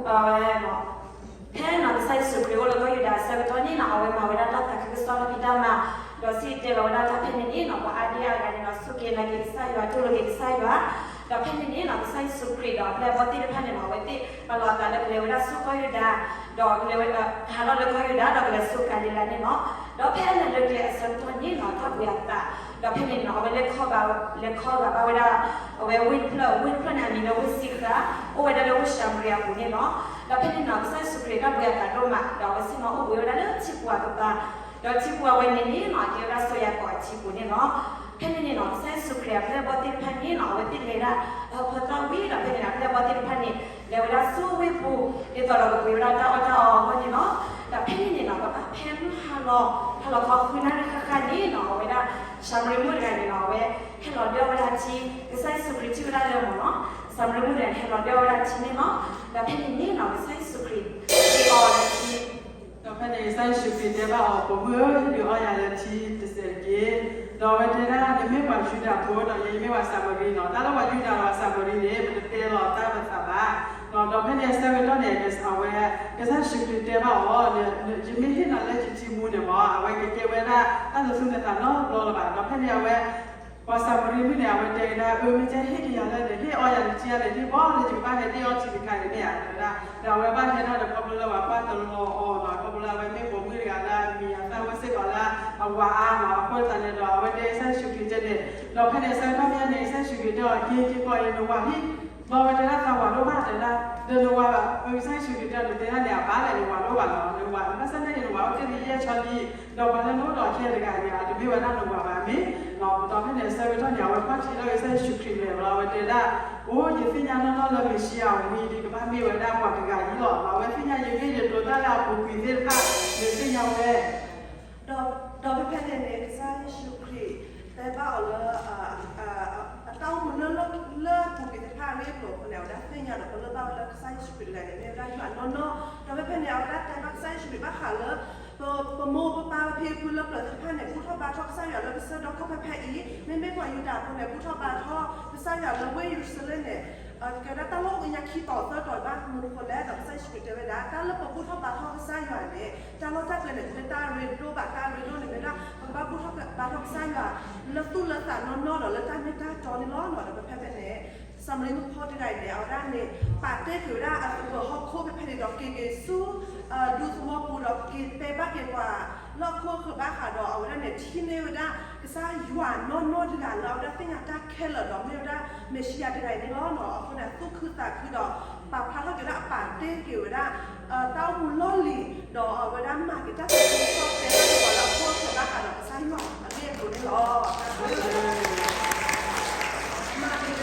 ဒီးအဝဲ ဖဲနီၢ်ကစၢ်ယ့ၣ်ၡူးခရံာ်အိၣ်လၢကီၢ်ယူဒၤအဆၢကတီၢ်န့ၣ်နီၢ် အဝဲမၤဝဲဒၣ်တၢ်သးခုကစီၣ်လၢဖံးတၢ်မၤ, ဒီးစံၣ်တဲၤလီၤဝဲဒၣ်တၢ်ဖဲန့ၣ်န့ၣ်နီၢ် ပှၤအါဒံအါဂၤန့ၣ်နီၢ် စူၢ်က့ၤနာ်က့ၤကစၢ်ယွၤ တူၢ်လိာ်က့ၤကစၢ်ယွၤ, ဒီးဖဲန့ၣ်န့ၣ်နီၢ် ကစၢ်ယ့ၣ်ၡူးခရံာ်ဒီးအပျဲၢ်အဘီၣ်သ့ၣ်တဖၣ်န့ၣ်နီၢ် အဝဲသ့ၣ်ပာ်လီၤအသးလၢကလဲၤဝဲဒၣ်ဆူကီၢ်ယူဒၤ, ဒီးကလဲၤဝဲ ဟးထီၣ်လၢကီၢ်ယူဒၤ ဒီးကလဲၤဆူကၤလံၤလါန့ၣ်လီၤ. ဒီးဖဲအလဲၤလၢကျဲအဆၢကတီၢ်န့ၣ်နီၢ် တၢ်ဘှံးအသး, ဒီးဖဲန့ၣ်နီၢ် အဝဲလဲၤခီဂာ်, လဲၤခီဂာ်ဘၣ်ဝဲဒၣ် အဝဲဝ့ၢ်တဖျၢၣ်, ဝ့ၢ်တဖျၢၣ်န့ၣ် အမံၤလၢဝ့ၢ်စံဃၣ်, အိၣ်ဝဲဒၣ်လၢဝ့ၢ်ၡၤမရံယၤပူၤန့ၣ်လီၤ. ဒီးဖဲန့ၣ်နီၢ် ကစၢ်ယ့ၣ်ၡူးခရံာ်တၢ်ဘှံးအသးဒိၣ်မး ဒီးအဝဲစံၣ်ညီၣ်အိၣ်ဘှံးဝဲဒၣ်လၢထံပူၤအကပၤ, ဒီးထံပူၤအဝဲန့ၣ်န့ၣ်နီၢ် အကဲဝဲဒၣ်စီၤယၤကိာ်အထံပူၤန့ၣ်လီၤ. ဖဲန့ၣ်န့ၣ်နီၢ် ကစၢ်ယ့ၣ်ၡူးခရံာ်အပျဲၢ်အဘီၣ်သ့ၣ်တဖၣ်န့ၣ်နီၢ် အဝဲသ့ၣ်လဲၤဒၣ် အဖီသၣ်ဝံၤ ဒီးဖဲန့ၣ်နီၢ် အပျဲၢ်အဘီၣ်သ့ၣ်တဖၣ်န့ၣ် လဲၤဝဲဒၣ်ဆူဝ့ၢ်ပူၤ ဒ်သိးဒီးကပှ့ၤဝဲဒၣ်တၢ်အီၣ်တၢ်အီအဂီၢ်န့ၣ်လီၤ. ဒီးဖဲန့ၣ်န့ၣ်နီၢ် ပှၤဖဲမုၢ်ဟါလီၤ ဟါလီၤခီဃုနၣ်ရံၣ်ဃၣ်ဃၣ်န့ၣ်နီၢ် အဝဲဒၣ် ၡၤမရံမုၣ်တဂၤန့ၣ်နီၢ် အဝဲ ဟဲလီၤဒၢဝဲဒၣ်ထံ, ကစၢ်ယ့ၣ်ၡူးခရံာ်ထံၣ်ဝဲဒၣ်လၢမ့ၢ်နီၢ် ၡၤမရံမုၣ်တဂၤန့ၣ် ဟဲလီၤဒၢဝဲဒၣ်ထံန့ၣ်လီၤ. ဒီးဖဲန့ၣ်န့ၣ်နီၢ် ကစၢ်ယ့ၣ်ၡူးခရံာ် ဟ့ၣ်အီၣ်လၢထံ ဒီးဖဲန့ၣ် ကစၢ်ယ့ၣ်ၡူးခရံာ်တဲဘၣ်အီၤ ပိာ်မုၣ်ဧၢ, ဟ့ၣ်ဒုးအီၣ်ယၤလၢထံတစဲးတက့ၢ်. ဒီးအဝဲတဲဒၣ် နမ့ၢ်ပှၤယူဒၤဖိဒီး ယမ့ၢ်ပှၤၡၤမရံနီၢ်, တၢ်လၢပှၤယူဒၤဒီးပှၤၡၤမရံန့ၣ် ပတတဲလီၤတၢ်ပသးဘၣ်. ဒီးဖဲန့ၣ်အဆၢကတီၢ်န့ၣ် အဝဲ ကစၢ်ယ့ၣ်ၡူးခရံာ်တဲဘၣ်အီၤ, ယမ့ၢ်ဟ့ၣ်နၤလၢယထံမူန့ၣ်မ့ၢ် အဝဲကကဲဝဲဒၣ်တၢ်လၢသူၣ်လၢသးနီတဘျီလၢၤဘၣ်. ဒီးဖဲန့ၣ်အဝဲ ပှၤၡၤမရံမုၣ်န့ၣ် အဝဲတဲကဒါ အၢ မ့ၢ်ကဟ့ၣ်က့ၤယၤလၢန့ၣ် ဟ့ၣ်အီၣ်ယၤတထံဧါန့ၣ် ဟ့ၣ်ဘီလၢယကဘၣ်ဟဲဒ့ၣ်အီထံတခါန့ၣ်မ့ၢ်ဧါ တဲဝဲဒၣ်. ဒီးအဝဲဘၣ်ဟဲထီၣ်ဒီးခီဖျိလၢပှၤကွၢ်တလီၤအီၤနီၢ်, ခီဖျိလၢအဝဲမ့ၢ်ပိာ်မုၣ်တဂၤလၢအမံၤအသၣ်ဝဲစ့ၢ်ကီးလၢအဝၤအါနီၢ်, အဃိသတးန့ၣ်ဒီး အဝဲတဲကစၢ်ယ့ၣ်ၡူးခရံာ်ကဲန့ၣ်, ဒီးဖဲန့ၣ်အဆၢကတီၢ်ဖဲန့ၣ် ကစၢ်ယ့ၣ်ၡူးခရံာ်တဲအီၤ က့ၤက့ၤကီးအံၤ နဝၤဟံၣ် ဒီးအဝဲတဲဒၣ်သးဝၤဒိၣ်ဘၣ်တဲဒၣ်, ဒီးနဝၤ ကစၢ်ယ့ၣ်ၡူးခရံာ်တဲအီၤ နတဲဒၣ်န့ၣ် အဘၣ်လဲၣ် နဝၤဒိၣ်ဘၣ်နီၢ်, နဝၤဘၣ်ဆၣ်သနာ်က့ နဝၤအိၣ်တ့ၢ်လံယဲၢ်ဆီလံ, ဒီးပှၤလၢနအိၣ်ဒီးခဲတဂၤန့ၣ် အတမ့ၢ်ဝဲဒၣ်နဝၤဘၣ်မ့ၢ်, ဒီးဖဲန့ၣ်အဆၢကတီၢ်န့ၣ် အဝဲကွၢ်ထံလၢကစၢ်ယ့ၣ်ၡူးခရံာ်လဲၤလီၤ အဝဲတဲဒၣ်, အိ ယသ့ၣ်ညါနီၢ်နီၢ်လၢမ့ၣ်ၡံအၤဝဲန့ၣ် ဒ်ကဘၣ်မ့ၢ်ဝဲဒၣ်ပှၤတဂၤအံၤလီၤ. အဝဲသ့ၣ်ညါယဂ့ၢ်ယကျိၤတၢ်လၢအပူၤကွံာ်သ့ၣ်တဖၣ် မ့ၢ်သ့ၣ်ညါဝဲ ဒီးဖဲဖဲန့ၣ်န့ၣ် ကစၢ်ယ့ၣ်ၡူးခရံာ်တဲဘၣ်အီၤလၢ အတၢ်အိၣ်မူလၢ လၢအပူၤကွံာ်သ့ၣ်တဖၣ်အဂ့ၢ်အကျိၤအဃိန့ၣ် အဝဲဒၣ်သ့ၣ်ညါဒီးပလၢၢ်ဘၣ်ဝဲလၢကစၢ်ယ့ၣ်ၡူးခရံာ်တဂၤန့ၣ် မ့ၢ်ဝဲဒၣ်ယွၤနီၢ်နီၢ်, ဒီးဖဲဖဲန့ၣ် အဝဲဒၣ်တဲဘၣ်ကစၢ်ယ့ၣ်ၡူးခရံာ်ဘၣ်ဃးလၢ ပမိၢ်ပပၢ်ပဖံပဖုလၢပျၢၤသ့ၣ်တဖၣ်န့ၣ် ဘူၣ်ထီၣ်ဘါထီၣ်ကစၢ်ယွၤလၢကစၢၢ်ဒီခိၣ်ဖဲဖဲအံၤ, မ့မ့ၢ်ပှၤယူဒၤဖိန့ၣ် ဘူၣ်ထီၣ်ဘါထီၣ်ကစၢ်ယွၤလၢဝ့ၢ်ယရူၤၡလ့ၣ်န့ၣ် ကဲဝဲဒၣ်တၢ်လီၢ်အိၣ်ကညါခံတီၤသၢတီၤဘၣ်မနုၤအဃိလဲၣ်, ဒီးကစၢ်ယ့ၣ်ၡူးခရံာ်တဲဝဲဒၣ် တၢ်လၢပဘူၣ်ထီၣ်ဘါထီၣ်ကစၢ်ယွၤန့ၣ် တၢ်လီၢ်တၢ်ကျဲန့ၣ် မ့ၢ်တၢ်ရ့ဒိၣ်ဘၣ်, တၢ်ရ့ဒိၣ်န့ၣ်မ့ၢ်ဒၣ် ပကဘၣ်ဘူၣ်ထီၣ်ဘါထီၣ်ကစၢ်ယွၤ လၢသူၣ်လၢသးနီၢ်နီၢ်ဒီးလၢတၢ်မ့ၢ်တၢ်တီန့ၣ်လီၤ. ဒီးဖဲဖဲန့ၣ် ၡၤမရံမုၣ်ဖိတဂၤအံၤန့ၣ် အဝဲဒၣ်န့ၣ် ပာ်တ့ၢ်ကွံာ်ဝဲဒၣ်အသပၢၤဟီၣ်ခိၣ်ဖဲဖဲန့ၣ်ဒီးက့ၤက့ၤဆူ ဒူသဝီပူၤဒီးက့ၤတဲဘၣ်က့ၤပှၤ လၢအခိၣ်အဃၢၤဘၣ်ဃးဒီး အဝဲဒၣ်န့ၣ် ထံၣ်န့ၢ်ဝဲဒၣ် ကစၢ်ယွၤနီၢ်နီၢ်တဂၤလၢအဝဲဒၣ်သ့ၣ်ညါတၢ်ခဲလၢာ်ဒီးမ့ၢ်ဝဲဒၣ် မ့ၣ်ၡံယၤတဂၤအံၤန့ၣ်လီၤ. အဃိန့ၣ် သူၣ်ခုသးခုဒီး ပာ်ဖျါထီၣ်က့ၤဝဲဒၣ်အပာ်တ့ၢ်က့ၤဝဲဒၣ် တၢ်အိၣ်မူလီၢ်လံၤ ဒီးအဝဲဒၣ်မၤက့ၤတၢ်သးခုကစီၣ်တဲဘၣ်က့ၤပှၤလၢအခိၣ်အဃၢၤဘၣ်ဃးဒီးကစၢ်ယွၤအဂ့ၢ်အကျိၤန့ၣ်လီၤ. မၤက့ၤတၢ်ခံ ပခိၣ်တ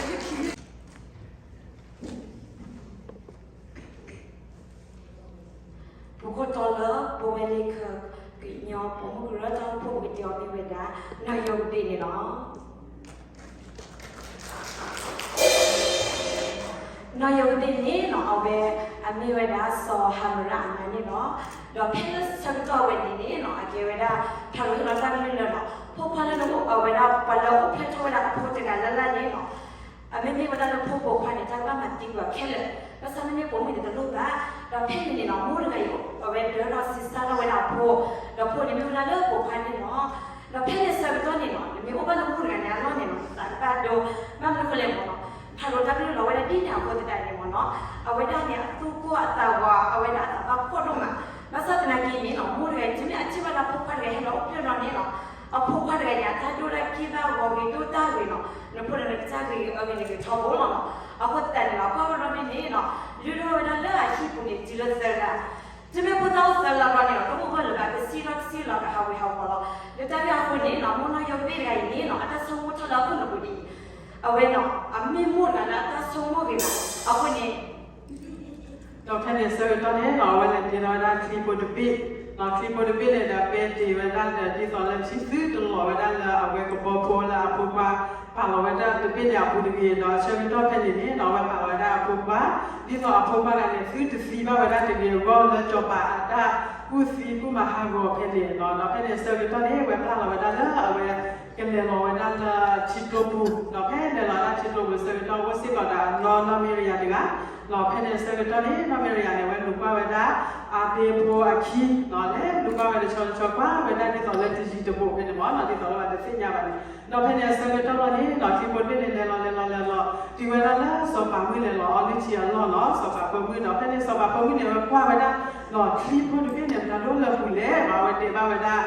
ီလၢပဝဲလံၤခၢၣ် ကညီပိာ်မုၣ်ကရၢတၢ်အိၣ်ဖှိၣ် ပကတဲအီၤမ့ၢ်ဝဲဒၣ် နီၢ်ယိၤကသ့ၣ်န့ၣ်လီၤ. နီၢ်ယိၤကသ့ၣ်န့ၣ်နီၢ် အဝဲအမ့ၢ်ဝဲဒၣ်စီၤဟၤမရၣ်အမါန့ၣ်လီၤ. ဒီးဖဲလၢဆၢကတီၢ်ဝဲန့ၣ်န့ၣ်နီၢ် အကဲဝဲဒၣ် ဖၤရိၤဟ့ၣ်လီၤတၢ်ကလုၢ်လၢနီၢ် ဖိခွါလၢနအိၣ်အဝဲဒၣ် ပှၤလၢအိၣ်ဖျဲၣ်ထီၣ်ဝဲဒၣ်အဖိတဂၤလၢ်လၢ်န့ၣ်နီၢ် အမ့မ့ၢ်ဝဲဒၣ်လၢဖိပိာ်ခွါန့ၣ် တၢ်ကဘၣ်မၤသံကွံာ်အီၤခဲလၢာ်, ဘၣ်ဆၣ်မ့မ့ၢ်ပိာ်မုၣ်န့ၣ်တလိၣ်ဘၣ်. ဒီးဖဲန့ၣ်န့ၣ်နီၢ် မိၢ်တဂၤအံၤ အဝဲဒၢထီၣ်ဆံးစၢ်ထီၣ်ဝဲဒၣ်အဖိ, ဒီးဖိန့ၣ်မ့ၢ်ဝဲဒၣ်လၢပိာ်ခွါန့ၣ်လီၤ. ဒီးဖဲန့ၣ်ဆၢကတီၢ်န့ၣ်နီၢ် နမ့ၢ်အိၣ်ဘၣ်လၢမိၢ်တဂၤန့ၣ်အလီၢ်န့ၣ်နီၢ် သးကဘၣ်ဒိ, ဘၣ်မနုၤဃိလဲၣ်မ့ၢ်နီၢ် ဖၤရိၤတၢ်ကလုၢ်လီၤဝဲဒၣ်ဒ်န့ၣ်အဃိသတးန့ၣ်မ့ၢ်နီၢ် အဝဲဒၣ်န့ၣ် အသူၣ်ကိၢ်အသးဂီၤ အဝဲဒၣ်အသးဘၣ်ဖှီၣ်ဒိၣ်မး. ဘၣ်ဆၣ်သနာ်က့န့ၣ်နီၢ် မိၢ်တဂၤအံၤ တုၤမ့ၢ်အထံၣ်ဘၣ်လၢအဖိခွါတဂၤဟဲလီၤအိၣ်ဖျဲၣ်လီၤန့ၣ်နီၢ် အဖိခွါတဂၤန့ၣ် အတၢ်ဒိၣ်တၢ်က့ၢ်ဘၣ်ဂီၤဂ့ၤဒိၣ်တၢ်ဂ့ၤနီၢ် နဖိဒီးနကစၢ်ဂ့ၤအဂ့ၤန့ၣ်ဂ့ၤထီဘိလီၤနီၢ်. အဃိသတးန့ၣ်နီၢ် ကွၢ်ဝဲလီၤဒ်န့ၣ်နီၢ် လုၢ်ထီၣ်ဝဲဒၣ်လၢအဟံၣ်ပူၤန့ၣ် တုၤလၢသၢကလး တုၤမ့ၢ်ဖိသၣ်အိၣ်သၢကလးဘျီန့ၣ်နီၢ် တအိၣ်ဂၢၢ်လၢၤဘၣ် ကစံၣ်ထီၣ်ကစံၣ်လီၤ ကဟးဝ့ၤဟးဝီၤလီၤ. လၢတၢ်ဂ့ၢ်အဃိန့ၣ်နီၢ် မိၢ်နီၢ်ယိၤကသ့ၣ်တဂၤအံၤန့ၣ်နီၢ် အတၢ်ဆိကမိၣ်ထီၣ်လၢအခိၣ်နူာ်ပူၤဒ်အံၤ အဝဲနီၢ် အမ့ၢ်မိၢ်တဂၤလၢအတၢ်ဆိကမိၣ်ဂ့ၤဘၣ် အဃိန့ၣ် ဒီးဖဲန့ၣ်ဆၢကတီၢ်န့ၣ်နီၢ် အဝဲလဲၤတ့ထီၣ်ဝဲဒၣ်ချံဖိတဘ့ၣ်, ဒီးချံဖိတဘ့ၣ်န့ၣ်ဒီး ပဲတ့ၢ်ဝဲဒၣ်ဒီး ဒ်သိးလၢထံသုတလီၤဝဲဒၣ်လၢအဝဲကဘီဖိလၢအဖိခွါ ပာ်လီၤဝဲဒၣ်တဘ့ၣ်န့ၣ်အပူၤတဂ့ၤ, ဒီးဆၢကတီၢ်ဖဲန့ၣ်န့ၣ်နီၢ် အဝဲပာ်လီၤဝဲဒၣ်အဖိခွါ ဒ်သိးအဖိခွါတဂၤန့ၣ် သုတသံဘၣ်ဝဲဒၣ်တဂ့ၤအဂီၢ် လၢစီၤပၤအတၢ်ကူၣ်သံကူၣ်မၤဟးဂီၤဖဲန့ၣ်နီၢ်. ဒီးဖဲန့ၣ်ဆၢကတီၢ်န့ၣ် အဝဲပာ်လီၤဝဲဒၣ်လၢအဝဲ ကလဲၤလီၤဝဲဒၣ်လၢထံကျိပူၤ, ဒီးဖဲလဲၤလီၤဒၣ်ထံကျိပူၤဆၢကတီၢ် အိၣ်စ့ၢ်ကီးဒီးအနီၢ်နီၢ်မ့ၢ်ရယၤတဂၤ, ဒီးဖဲန့ၣ်ဆၢကတီၢ်န့ၣ် နီၢ်မ့ၢ်ရယၤန့ၣ် အဝဲလူၤကွၢ်ဝဲဒၣ် အပ့ၤဖိအခံ, ဒီးလဲၤလူၤကွၢ်ဝဲတဆီတဆီ ကွၢ်ဝဲဒၣ်ဒ်သိးလၢတယံၤတဘူးဖဲန့ၣ်မ့ၢ်နီၤ, ဒ်သိးလၢအတသ့ၣ်ညါဘၣ်န့ၣ်, ဒီးဖဲန့ၣ်အဆၢကတီၢ်လီၤန့ၣ် ဒီးထံဖိတဘ့ၣ်န့ၣ် လဲၤလီၤလဲၤလီၤလဲၤလီၤ, တုၤဝဲဒၣ်လၢစီၤပၤမုၣ်န့ၣ် လဲၤလီၤအီလုၢ်ထံအလီၢ်နီၤ, စီၤပၤဖိမုၣ်ဒီး ဖဲန့ၣ်စီၤပၤဖိမုၣ်န့ၣ် အဝဲကွၢ်ဝဲဒၣ် ဒီးထံဖိတဘ့ၣ်န့ၣ် ပှၤဒိၣ်လၢပူၤလဲၣ်, ဒီးအဝဲတဲဘၣ်ဝဲဒၣ်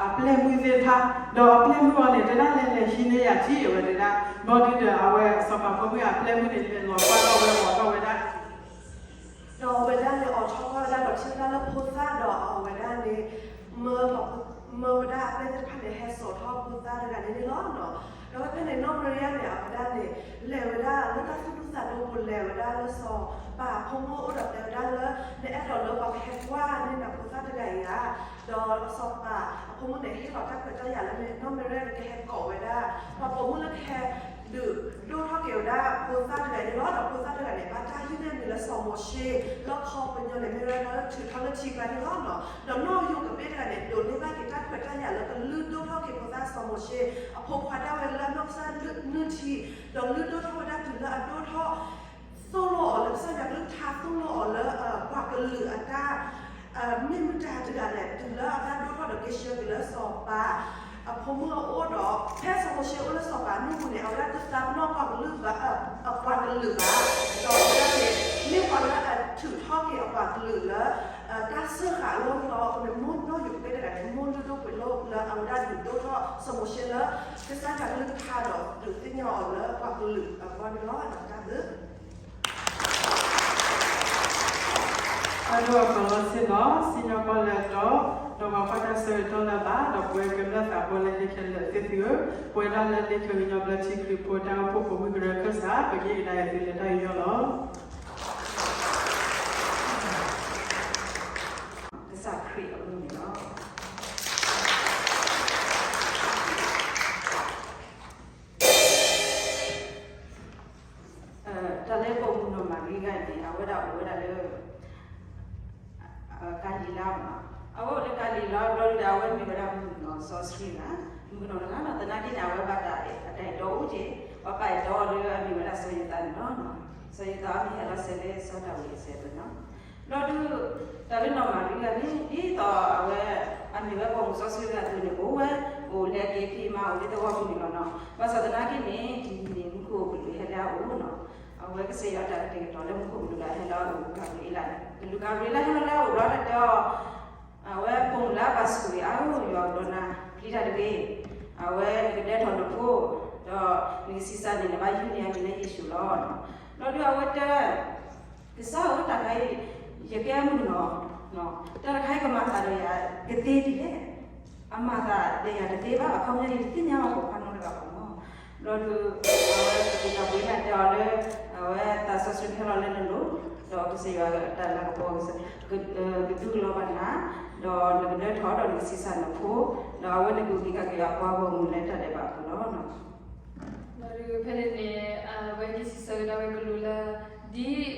အပျဲၢ်မုၣ်သ့ၣ်တဖၣ်, ဒီးအပျဲၢ်မုၣ်အီၤန့ၣ် တဲဒၣ်လဲၤလဲၤဟံးန့ၢ်ယၤထံ အဝဲတဲဒၣ်, ဘျီဒုဒီး အဝဲစီၤပၤဖိမုၣ်အပျဲၢ်မုၣ်န့ၣ် လဲၤလီၤကွၢ်ထီၣ်ဝဲအီၤထီၣ်ဝဲဒၣ် ဒီးအဝဲဒၣ်လဲၤအိးထီၣ်ကွၢ်ဝဲဒၣ်ဒီး ထံၣ်ဝဲဒၣ်လၢဖိသၣ်ဒီးအဝဲဒၣ်န့ၣ် မၢ မၢဝဲဒၣ်အပျဲၢ်သ့ၣ်တဖၣ်န့ၣ် ဟဲစိာ်ထီၣ်ဖိသၣ်တဂၤန့ၣ်န့ၣ်လီၤ. ဒီးဖဲဖဲန့ၣ် နီၢ်မရံယါန့ၣ် အဝဲဒၣ်န့ၣ် လဲၤဝဲဒၣ်လၢတၢ်သူၣ်ဒူသးဒူပူၤ လဲၤဝဲဒၣ်လၢစီၤပၤအဖိမုၣ်အအိၣ်ဒီးတဲဝဲဒၣ်လၢ နအဲၣ်ဒိးလၢပှၤကဟဲကွၢ်န့ၢ်နၤဖိသၣ်တဂၤအံၤဧါ. ဒီးစီၤပၤအဖိမုၣ်န့ၣ် ဟ့ၣ်လီၤတၢ်ခွဲးတၢ်ယာ်လၢ နီၢ်မရံယါန့ၣ် ကဟဲကိးဝဲဒၣ် ပှၤပိာ်မုၣ်လၢကဟဲ ဒုးဒိၣ်ထီၣ်က့ၤဝဲဒၣ်ဖိသၣ်တဂၤန့ၣ်လီၤ. ဒီးဖိသၣ်တဂၤန့ၣ် ဘၣ်တၢ်ဟံးန့ၢ်အမံၤလၢစီၤမိၤၡ့ လၢခီပညီန့ၣ် မ့ၢ်ဝဲဒၣ်လၢထုးထီၣ်လၢထံကျါန့ၣ်လီၤ. ဒီးနီၢ်ယိၤကဘ့ၣ်တဂၤန့ၣ် ဒိးန့ၢ်ဘၣ်က့ၤတၢ်ခွဲးတၢ်ယာ်လၢကလုၢ်ဒိၣ်ထီၣ်က့ၤဖိသၣ်စီၤမိၤၡ့ အဖိခွါဒၣ်ဝဲလၢနီၢ်ကစၢ်နုၢ်ထံ, ဒီးလုၢ်ဒိၣ်ထီၣ်ဝဲဒၣ်တုၤလၢအဒိၣ်ထီၣ် သိၣ်လိအီၤလၢကစၢ်ယွၤကလုၢ်ကထါ သိၣ်လိအီၤလၢ ပှၤကလုာ်အတၢ် မ့ၢ်မတၤတဂၤလဲၣ် တုၤလၢအတၢ်ဒိၣ်ထီၣ်ဒီးက့ၤဆှၢက့ၤလၢစီၤပၤ အဖိမုၣ်အအိၣ်ဒီး ဖဲစီၤမိၤၡ့အိၣ်လၢစီၤပၤအမုၢ်ပူၤန့ၣ် အဝဲဒၣ်တသးပ့ၤနီၣ်ပှၤကလုာ်ဘၣ်, အပှၤကလုာ်ဘၣ်, ဒီးအဝဲဒၣ်န့ၣ် မ့ၢ်ပှၤလၢအထုးထီၣ်က့ၤအပှၤကလုာ်လၢ တၢ်စၢဃာ်အလီၢ်န့ၣ်လီၤ. အဃိန့ၣ် မိၢ်နီၢ်ယိၤကဘ့ၣ်တဂၤန့ၣ် မိၢ်လုၢ်ဒိၣ်ပှ့ၤဒိၣ်လၢအဝဲဒၣ်ဒုးဒိၣ်ထီၣ်စီၤမိၤၡ့လၢ ကစၢ်ယွၤကလုၢ်ကထါဒီးဒုးသ့ၣ်ညါအီၤလၢပှၤကလုာ်အဂီၢ်န့ၣ်လီၤ. တၢ်ဘျုး အဒိၣ်အကီလီၤဆ့လီၤ စံၣ်ညီၣ်ကွီၢ်လၢအတီ, ဒီးပှၤကွၢ်တၢ်ဆၢကတီၢ်လၢအဘၣ်, ဒီးပဝဲကမျၢၢ်သးပှၢ်လၢဟ့ၣ်ခဲလၢာ်သ့ၣ်သုဧၢ, ပဝဲဒၣ်လၢလ့ၣ်ခၢၣ်ကညီဘျၢထံခရံာ်ဖိတၢ်အိၣ်ဖှိၣ်ပိာ်မုၣ်ကရၢခၢၣ်စး ပကဟ့ၣ်ကဒါအံၤသုလၢတၢ်ယူးယီၣ်လီၤ. ကစၢ်ခရံာ်အမံၤန့ၣ်လီၤ. တၢ်လၢပိာ်မုၣ်နီၢ်မၤရံဂၤန့ၣ် အဝဲဒၣ်အိၣ်ဝဲဒၣ်လၢ ကၤလံၤလါမ့ၢ်နီၤ, အဝဲအိၣ်လၢကၤလံၤလါဘျီဒုဒီး အဝဲမ့ၢ်ဝဲဒၣ်မုၣ်ကနီၤစီဆှံဂၤ, မုၣ်ကနီၤတဂၤလီၤ. သနာ်က့န့ၣ် အဝဲဘၣ်တၢ်အဲၣ်တီအိၣ်က့ၤ, ပှၤပာ်အဲၣ်တီအီၤလၢအမ့ၢ်ဝဲဒၣ်စီၤယိၤသးန့ၣ်လီၤ. စီၤယိၤသးအမ့ၢ်ဟဲလီၤစဲးလၢစီၤဒၤဝံးအစဲးပူၤနီၤ. ဘျီဒု တၢ်လၢနီၢ်မၤရံဂၤန့ၣ် ဒ်သိးအဝဲ အမ့ၢ်ဝဲပိာ်မုၣ်စီဆှံဂၤအသိးန့ၣ် အိၣ်ဝဲ အိၣ်လဲၤက့ၤဖံးမၤအိၣ်လၢသဝီပူၤန့ၣ်လီၤနီၤ. ဘၣ်ဆၣ်သနာ်က့န့ၣ် တနံၤန့ၣ် မူခိၣ်ကလူးဟဲလၢအအိၣ်နီၤ. အဝဲကစၢ်ယွၤတၢ်ကတဲာ်ကတီၤလၢမူခိၣ်ကလူးလၢဟဲလၢအအိၣ် ကၤဘြံၤအ့လးန့ၣ် ကလူးကၤဘြံၤလးဟဲလီၤလၢအအိၣ်ဘျီတၢ်တဲအီၤ အဝဲပိာ်မုၣ်လၢအဘၣ်ဆိၣ်ဂ့ၤအါ ယွၤကဒိးနၤ ပျံၤတၢ်တဂ့ၤ. အဝဲနကဒၢထီၣ်နဖိ ဒီးနကဆံးစၢ်န့ၣ် နဘၣ်ယုၢ်န့ၢ်အမံၤလၢယ့ၣ်ၡူးလီၤ. ဘျီဒုအဝဲတဲ ကစၢ်ဧၢ တၢ်ခါအံၤ ယကဲမုၣ်ကနီၤ, တၢ်တခါအံၤကမၤသးဒီးယၤကသ့ဒ်လဲၣ်. အမၤသးဒီးယၤတသ့ဘၣ် အခီပညီယတသ့ၣ်ညါဘၣ်ပိာ်ခွါနီတဂၤဘၣ်နီၤ. ဘျီဒု အဝဲကလူးကၤဘြံၤလးတဲအီၤလၢ အဝဲသးစီဆှံဟဲလီၤလၢနလိၤ, ဒီးကစၢ်ယွၤတၢ်လၤကပီၤ ကဒုးကလီၤဘၣ်နၤ, ဒီးနကဒၢထီၣ်ဒီးနကဆံးစၢ်နဖိ, ဒီးအဝဲနကအိၣ်က့ၤခီၣ်က့ၤအပှၤဂီၢ်မုၢ်လၢတၢ်ဒဲးဘးအပူၤလီၤ. ဒီးဖဲန့ၣ်န့ၣ် အဝဲက့ၤစံးဆၢကဒါဝဲကလူးလၢ ဒ်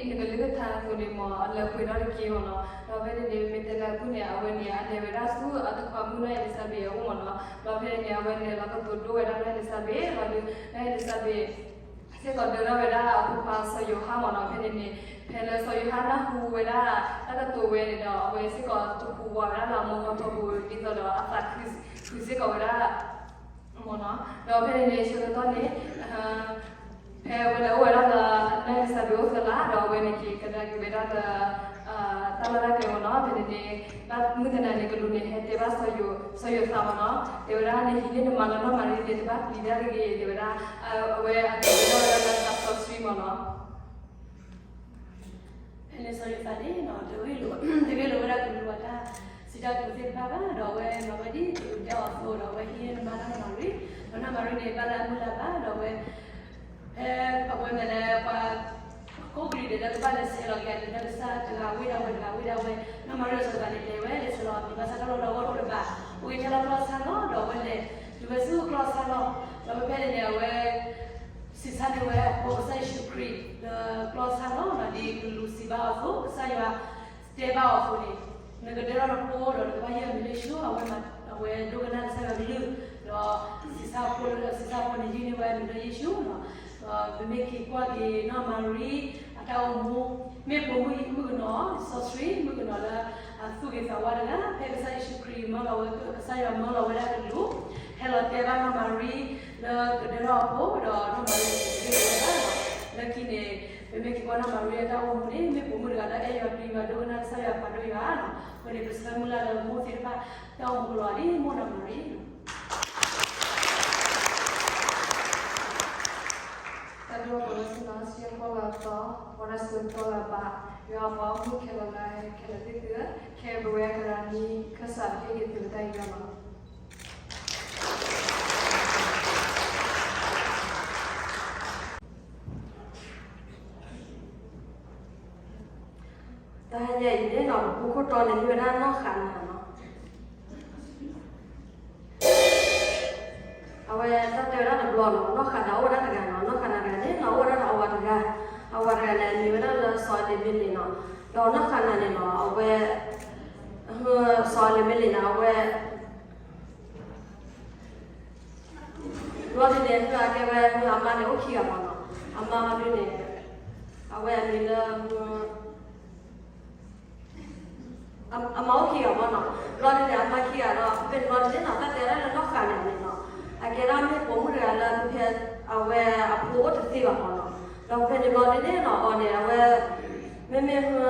နကလုၢ်ကထါအသိးန့ၣ်မ့ၢ် အလၢပှဲၤထီၣ်တက့ၢ်မ့ၢ်နီၤ. ဒီးဖဲန့ၣ်န့ၣ် မ့ၢ်တဲလၢအဖုၣ်န့ၣ် အဝဲန့ၣ် အလဲၤဝဲဒၣ်ဆူအတခွါမုၣ်နီၢ်အ့လံၤစဘ့းအအိၣ်မ့ၢ်နီၤ. ဒီးဖဲန့ၣ်န့ၣ် အဝဲလဲၤလီၤကတိၤဒိဝဲဒၣ်နီၢ်အ့လံၤစဘ့း ဒီးဒုး နီၢ်အ့လံၤစဘ့း စ့ၢ်ကီးဒၢထီၣ်ဝဲဒၣ်အဖိခွါစီၤယိၤဟၣ်မ့ၢ်နီၤ. ဖဲန့ၣ်န့ၣ် ဖဲလၢစီၤယိၤဟၣ်နၢ်ဟူဝဲဒၣ်တၢ်ကတိၤဝဲန့ၣ်ဒီး အဝဲစ့ၢ်ကီးတဟူးဝးဝဲဒၣ်လၢအမိၢ်ဂီၢ်ထီဘိ ဒ်သိးဒီးအသးခုစ့ၢ်ကီးဝဲဒၣ် မ့ၢ်နီၤ. ဒီးဖဲန့ၣ်န့ၣ် ဆၢကတီၢ်န့ၣ် ဖဲအဝဲလဲၤအိၣ်ဝဲဒၣ်လၢ နီၢ်အ့လံၤစဘ့းအိၣ်သၢလါ ဒီးအဝဲန့ၣ်က့ၤကဒါက့ၤဝဲဒၣ်လၢ တၢ်လီၢ်တၢ်ကျဲမ့ၢ်နီၤ. ဖဲန့ၣ်န့ၣ် ဘၣ်မုၢ်တနၤန့ၣ် ကလူးန့ၣ် ဟဲတဲဘၣ်စီၤယိၤသးမ့ၢ်နီၤ. တဲဝဲဒၣ် နဟံးန့ၢ်နမါလၢနီၢ်မၤရံန့ၣ် တဘၣ်ပျံၤတၢ်တဂ့ၤ တဲဝဲဒၣ် အဝဲအကဲဝဲဒၣ်လၢသးစီဆှံမ့ၢ်နီၤ. ဖဲန့ၣ်စီၤယိၤသးန့ၣ် တဂ့ၢ်လိာ်ဝဲဒၣ်ကလူးအတၢ်စံးတၢ်ကတိၤသ့ၣ်တဖၣ်ဘၣ်, ဒီးအဝဲမၤဝဲဒ်ကလူးတဲအီၤအသိး ဒီးအဝဲဟံးန့ၢ်နမါလၢနီၢ်မၤရံ, ဒီးနီၢ်မၤရံန့ၣ် ဘၣ်လၢအမုၢ်လၢ်ဘၣ်, ဒီးအဝဲ ဖဲအဝဲမ့ၢ်လၢပှၤ ကိးကလံၤဒဲးလၢကဘၣ်လဲၤဆဲးလီၤက့ၤအတၢ်ကစၢ်တဂၤဝံၤဒၣ်ဝဲတဂၤဝံၤဒၣ်ဝဲ, နီၢ်မၤရံစီၤယိၤသးန့ၣ် လဲၤဝဲလဲၤဆဲးလီၤ မ့ၢ်ဘၣ်ဆၣ်တၢ်လီၢ်လၢအဂီၢ်တအိၣ်လၢၤဘၣ်, အိၣ်က့ၤထဲလၢကျီၢ်ဆၣ်လီၤ, ဒီးအဝဲလဲၤတုၤဝဲဆူကျီၢ်ဆၣ်လီၤ, ဒီးဖဲဖဲန့ၣ်န့ၣ် အဝဲ စံးဆၢန့ၢ်ဝဲအဖိကစၢ်ယ့ၣ်ၡူးခရံာ်လၢကျီၢ်ဆၣ်လီၤ, ဒီးဒ်ကလူးစံးဘၣ်အီၤအသိး ကစၢ်ယွၤတဲဘၣ်အီၤအသိးန့ၣ်, နကဒၢထီၣ်နဖိဒီးနကဘၣ်ယုၢ်အမံၤလၢယ့ၣ်ၡူး, အဝဲဒိကနၣ်ကစၢ်ယွၤကလုၢ်, ဒီးစံးဆၣ်ဖိ, စံးဆၣ်ဖိန့ၣ် ယုၢ်န့ၢ်ဝဲအမံၤလၢယ့ၣ်ၡူးလီၤ. ဒီးပမ့ၢ်က့ၤကွၢ်က့ၤနီၢ်မၤရံအတၢ်အိၣ်မူ, မ့ၢ်ပိာ်မုၣ်မုၣ်ကနီၤ, စီဆှံ မုၣ်ကနီၤလၢအသူၣ်ဂ့ၤသးဝါတဂၤ, ဖဲကစၢ်ယ့ၣ်ၡူးခရံာ်မၢလီၤဝဲ, ကစၢ်ယွၤမၢလီၤဝဲဒၣ်ကလူး, ဟဲလီၤတဲဘၣ်နီၢ်မၤရံလၢကဒၢထီၣ်အဖိ, ဒီးနီၢ်မၤရံတဂ့ၤဝဲဒၣ်လီၤ. လၢခံန့ၣ် ပမ့ၢ်က့ၤကွၢ်နီၢ်မၤရံအတၢ်အိၣ်မူန့ၣ် မ့ၢ်ပိာ်မုၣ်တဂၤလၢအဲၣ်ယွၤပျံၤယွၤ ဒိကနၣ်ကစၢ်ယွၤပာ်ဒိၣ်ယွၤလီၤ. အဃိန့ၣ် ပဆၢမုၢ်လၢ်လၢမိၢ်သ့ၣ်တဖၣ်တၢ်အိၣ်မူကလီၤလံ မိၢ်နီၢ်မၤရံ တၢ်ဒိၣ်ပလီၢ်စ့ၢ်ကီး စံၣ်ညီၣ်ကွီၢ်လၢအသီ, ဝဲဒၣ်စံၣ်ညီၣ်ကွီၢ်လၢအဘၣ်, ယွၤအပှၤအိၣ်မူခဲလၢာ်လၢခဲလၢာ်သ့ၣ်သုဧၢ, ခဲအံၤပဝဲဒၣ်ကရၤနံ ခၢၣ်စးကဟ့ၣ်က့ၤသုတၢ်အံၤလီၤ. တၢ်ဟဲညါအံၤန့ၣ်နီၤ ပဖိခိၣ်တီန့ၣ် မ့ၢ်ဝဲဒၣ်နီၢ်ဃးနၤနီၤ. အဝဲတၢ်တဲဝဲဒၣ်တဘျီနီၤ နီၢ်ဃးနၤအိၣ်ဝဲဒၣ်တဂၤနီၤ, နီၢ်ဃးနၤတဂၤန့ၣ်နီၤ အိၣ်ဝဲဒၣ်ဒီးအဝၤတဂၤ, အဝၤတဂၤန့ၣ် အမံၤဝဲဒၣ်လၢစီၤအလံၤမ့လ့းနီၤ, ဒီးနီၢ်ဃးနၤန့ၣ်နီၤ အဝဲ စီၤအလံၤမ့လ့းန့ၣ် အဝဲ ဘျီဒုန့ၣ် အကဲဝဲ အမါန့ၣ်အိၣ်ခံဂၤမ့ၢ်နီၤ, အမါဒုန့ၣ် အဝဲအမံၤလၢ အမါအိၣ်ခံဂၤမ့ၢ်နီၤ, ဘျီဒုန့ၣ် အမါခံဂၤဒီး ဖဲန့ၣ်ဘျီဒုန့ၣ်နီၤ တၢ်တဲဝဲဒၣ်လၢနီၢ်ဃးနၤန့ၣ်နီၤ အကဲဒၣ်မ့ၢ်ပိာ်မုၣ်တဂၤလၢ ဖဲအဝဲအဖိအိၣ်တသ့ဘၣ်မ့ၢ်နီၤ, ဒီးဖဲန့ၣ်ဘျီဒုန့ၣ်နီၤ အီၤန့ၣ် အဝဲ မ့မ့ၢ်နီၢ် ဘျီဒု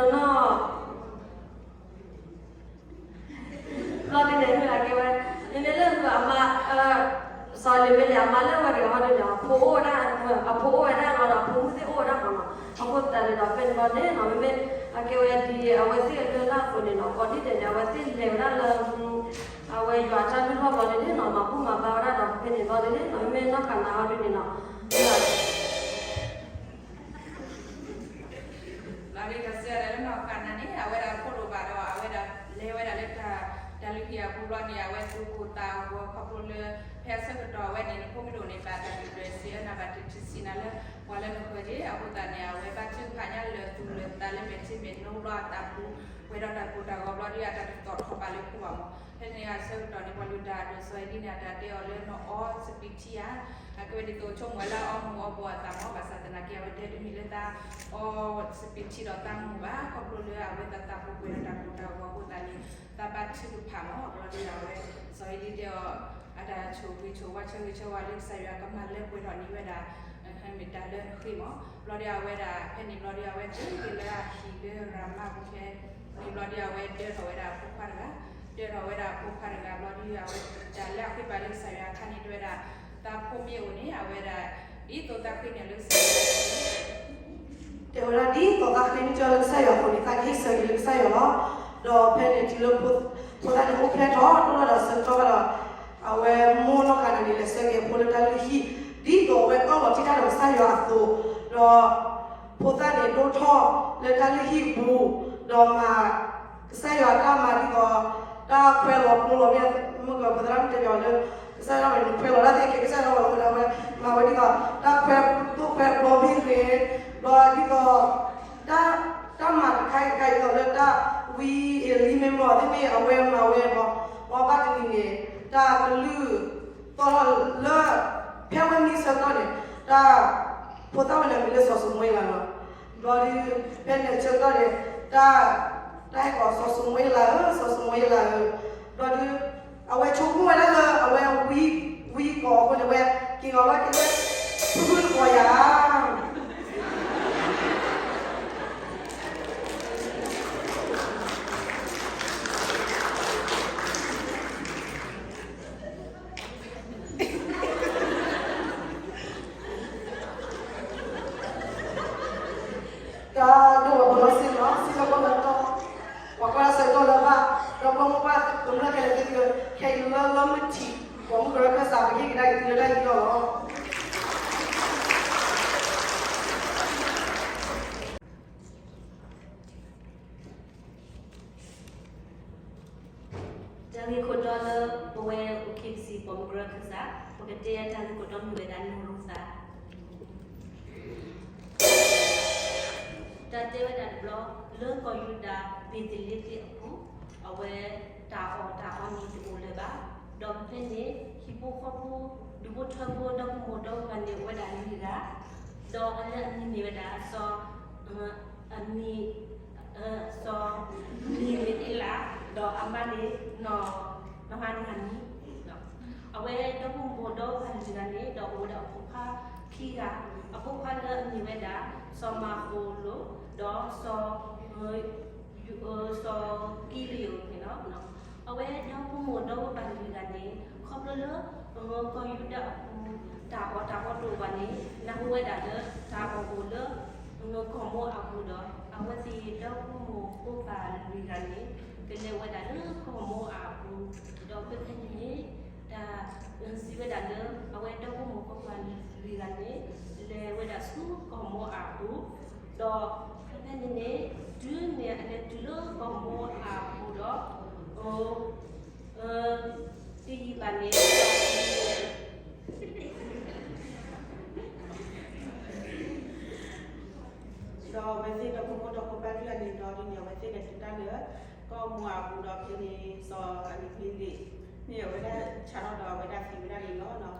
န့ၣ် မ့ၢ်အကဲဝဲ မ့မ့ၢ်လၢအမါ စီၤလ့ၤမ့လ့ၣ် အမါလၢအဝဲတဂၤဟီဒုန့ၣ် အဖိအိၣ်ဝဲဒၣ် အဖိအိၣ်ဝဲဒၣ်လီၤဒီး အဖိမုၣ်သ့ၣ်အိၣ်ဝဲဒၣ်လီၤဒီး အဖိမုၣ်သ့ၣ်အိၣ်ဝဲဒၣ်မ့ၢ်နီၤ, အဃိသတးန့ၣ်ဒီး ဖဲန့ၣ်ဘျီန့ၣ်နီၤ မ့မ့ၢ်အကဲဝဲဒ်အဝဲသ့ၣ်အလၢၢ်လၢ်အသိးန့ၣ်နီၤ ကိးနံၣ်ဒဲးန့ၣ် အဝဲသ့ၣ်လဲၤဝဲဒၣ်လၢ အဝဲယွၤအတၢ်လုၢ်လီၢ်ဘျီဒုန့ၣ်နီၤ မၤဘူၣ်မၤဘါဝဲဒၣ်ဒီး ဖဲန့ၣ်ဘျီဒုန့ၣ်နီၤ မ့မ့ၢ်နီၢ်ဃးနၤဟီဒုန့ၣ်နီၤ လီၤဒုး ကစၢ်ယွၤလၢနီၢ်ဃးနၤန့ၣ် အဝဲဒၣ်ဖှီၣ်ဒိၣ်ဘၣ်ဒီး အဝဲဒၣ်လဲၤဝဲဒၣ်လၢတၢ် တၢ်လုၢ်ဟံၣ်အပူၤဘျီန့ၣ် အဝဲသူၣ်ကိၢ်သးဂီၤခီဖျိလၢ ဖဲအဆၢကတီၢ်အဝဲန့ၣ် နဖိမုၣ်ဒိၣ်န့ၣ် ဘၣ်တၢ်ဒုၣ်ဒွဲၣ်စံးအၢနၤဘၣ်တထံၣ်ဆံးနၤလၢ ပှၤလၢနဃၢၤဒၣ် အဃိသတးန့ၣ် အဝဲဘၣ်ထုကဖၣ်ညါလၢာ်သူၣ်လၢာ်သးလၢမဲာ်ထံမဲာ်နိဘျီအသးပူၤ ပှဲၤဒီးတၢ်ကိၢ်တၢ်ဂီၤဘျီဒုး အတၢ်တသီၣ်ထီၣ်ဘၣ်လၢခိဘၣ်မး ဖဲန့ၣ်အဆၢကတီၢ်န့ၣ် ပှၤလုၢ်တၢ်အဒိၣ်စီၤအ့လံန့ၣ် အတၢ်တဲအီၤလၢနအီစပံးထံဧါ အကဲဝဲဒ်သိးဆိကမိၣ်ဝဲလၢအအီမူၤအီဘှီးအသးမး ဘၣ်ဆၣ်သနာ်က့ အဝဲတဲတမ့ၢ်လၢသးအီစပံးထံဒီးသးမူၤဘၣ် ခီဖျိလၢအဝဲသးသးပူၤပှဲၤဒီးတၢ်ကိၢ်တၢ်ဂီၤအဃိသတးန့ၣ် သးဘၣ်ထုကဖၣ်မး ဘျီဒုးအဝဲ စီၤအ့လံတဲအီၤ အတၢ်ဆိၣ်ဂ့ၤဆိၣ်ဝါဆၢဂ့ၤဆၢဝါလၢကစၢ်ယွၤကမၤလၢပှဲၤထီၣ်န့ၢ်ဝဲဒၣ် မ့ၢ်တၢ်လၢနဃ့မး ဘျီဒုးအဝဲဒၣ် ဖဲန့ၣ်ဘျီဒုးအဝဲတုၤက့ၤလၢအဟံၣ်လၢရၤမါပူၤဖဲ န့ၣ်ဘျီဒုးအဝဲဒၢထီၣ်ဝဲဒၣ်အဖိခွါတဂၤ ဒၢထီၣ်ဝဲဒၣ်အဖိခွါတဂၤဘျီဒုးအဝဲ တၢ်လၢအဃ့ဘါလၢကစၢ်ယွၤအခါန့ၣ် တဲဝဲဒၣ် သးဖိမ့ၢ်အိၣ်န့ၣ် အဝဲဒၣ် ဒ်သိးသးဃ့န့ၢ်လၢကစၢ်ယွၤ တဲဝဲဒၣ်ဒ်သိးသးဃ့န့ၢ်ကစၢ်ယွၤအဃိန့ၣ် သးကဟ့ၣ်ဆၢက့ၤလၢကစၢ်ယွၤလီၤ. ဒီးဖဲန့ၣ်တုၤလၢ ဖိသၣ်န့ၣ်အိၣ်ဖျဲၣ်ထီၣ် ဒိၣ်ထီၣ်ဒီးဆၢကတီၢ်ဘၣ်ဒီး အဝဲမိၢ်နီၢ်ဃးနၤန့ၣ် လဲၤဆှၢက့ၤအဖိလၢတၢ်လုၢ်ဟံၣ် ဒ်သိးအဝဲအၢၣ်လီၤထံၣ်တၢ်ဒီးကစၢ်ယွၤအသိး ဒီး ဖိသၣ်န့ၣ်ဒိၣ်ထီၣ်လၢတၢ်လုၢ်ဟံၣ်အပူၤ ဒီးမၤ ကစၢ်ယွၤအတၢ်မၤဒ်သိး တၢ်ခွဲးလီၤပျိလီၤမ့ၢ် မုၢ်ကပသရၣ်မုၣ်တဲပၠးအီၤလၢ ကစၢ်ယွၤန့ၣ် နခွဲးလီၤတၢ်သ့ခဲ ကစၢ်ယွၤလီၤဝဲဒၣ်ဝဲ မၤဝဲဒ်သိး တၢ်ခွဲးသိၣ်ခွဲးဘျီမ့ၢ်ဂ့ၤ ဘျီဒ်သိး တၢ် တၢ်မၤတခါအံၤတခါအံၤဒ်သိးလၢတၢ် ဝံအ့လံမ့ၢ်ဘျီသ့ၣ်မ့ၢ်အဝဲမၤဝဲဘျီ ဘျီဘၣ်တနံၤန့ၣ် တၢ်ကလုၢ်သီၣ်ထီၣ်လၢ ဖဲအဝဲမံဆၢကတီၢ်န့ၣ် တၢ် ဖိသၣ်ဝဲန့ၣ်မံၤလၢစီၤၡမူၤအ့လးလီၤ. ဘျီဒုး ဖဲန့ၣ်ဆၢကတီၢ်န့ၣ် တၢ် တၢ်ဟဲကိးစီၤၡမူၤအ့လးဧၢ စီၤၡမူၤအ့လးဧၢ ဘျီဒုး အဝဲဆိကမိၣ်ဝဲဒၣ်လၢ အဝဲဝံ ဝံကိးအဃိန့ၣ် အဝဲက့ၤဂီၤလီၤက့ၤလၢ ဖုဖုတကိးယၤ တၢ်ဒိၣ်ဝဲပလီၢ်စ့ၢ်ကီး စံၣ်ညီၣ်ကွီၢ်လၢအသီ ပှၤကွၢ်တၢ်ဆၢကတီၢ်လၢအဘၣ် ဒီးပှၤမိၢ်ပှၢ်ကမျၢၢ်ခဲလၢာ်သ့ၣ်သု ခဲအံၤလၢလီမုၢ်ထံး ပိာ်မုၣ်ကရၢခၢၣ်စး ပဟ့ၣ်ကဒါက့ၤသုလၢတၢ်ယူးယီၣ်လီၤ. တၢ်ဂ့ၢ်ခိၣ်တီလၢပဝဲအိၣ်ခံကစံး ပိာ်မုၣ်ကရၢခၢၣ်စး ပကတဲတၢ်ဂ့ၢ်ခိၣ်တီမ့ၢ်ဝဲဒၣ် နီၢ်ရူၤသး တၢ်တဲဝဲဒၣ်တဘျီ လၢကီၢ်ယူဒၤ ဘ့ၤသလ့ဟ့ၣ်အပူၤ အဝဲတၢ်အီၣ်တၢ်အီန့ၣ်တအိၣ်လၢၤဘၣ်. ဒီးဖဲန့ၣ် ဟံၣ်ဖိဃီဖိ ဒူၣ်ဖိထၢဖိ ဒီဖိမိၢ်ဒီဝၤန့ၣ် အိၣ်ဝဲဒၣ်လွံၢ်ဂၤ, ဒီးအလၢအမံၤန့ၣ်ဝဲဒၣ် စီၤ, အမံၤ, စီၤ, မံၤန့ၣ်အ့လး, ဒီးအမါန့ၣ် နီၢ်, နီၢ်ဟါနၤနံ, အဝဲဒီဖိမိၢ်ဒီဝၤလွံၢ်ဂၤန့ၣ် ဒီးအိၣ်ဝဲဒၣ်အဖိခွါခံဂၤ, အဖိခွါလၢအမံၤဝဲဒၣ် စီၤမၤဃိလိာ်, ဒီးစီၤ စီၤကံလံယိၤန့ၣ်လီၤ. အဝဲဒီဖိမိၢ်ဒီဝၤလွံၢ်ဂၤန့ၣ် ခီဖျိလၢ ကီၢ်ယူဒၤအပူၤ တၢ်အီၣ်တၢ်အီတအိၣ်ဘၣ်န့ၣ် နၢ်ဟူဝဲဒၣ်လၢတၢ်အီၣ်အိၣ်လၢ ကီၢ်မိအၤပူၤဒီး အဝဲသ့ၣ်ဒီဖိမိၢ်ဖိခွါလွံၢ်ဂၤန့ၣ် ကလဲၤဝဲဒၣ်လၢကီၢ်မိအၤအပူၤ, ဒီးဖဲဖဲန့ၣ်န့ၣ် တၢ်စံးဝဲဒၣ်လၢ အဝဲဒီဖိမိၢ်ဖိခွါလွံၢ်ဂၤန့ၣ် လဲၤဝဲဒၣ်ဆူကီၢ်မိအၤအပူၤ, ဒီးဖဲဖဲန့ၣ်န့ၣ် တုၤမ့ၢ်အလဲၤတုၤလၢကီၢ်မိအၤအပူၤဒီး အိၣ် တယံာ်ဘၣ်န့ၣ် ဒီးအဝဲသ့ၣ်ဒီဖိမိၢ်ဒီဖိခွါလွံၢ်ဂၤန့ၣ်ဒီး ဒ်န့ၣ် အဝဲသ့ၣ်လဲၤတုၤတၢ်လၢ ကီၢ်မိအၤအပူၤဒီး ဖဲန့ၣ် စီၤအနံၤဖံလ့ၣ် မ့ၢ်အဝဲဒၣ်ဆါထီၣ်ဒီးအဝဲဒၣ်သံဝဲဒၣ်န့ၣ်လီၤ.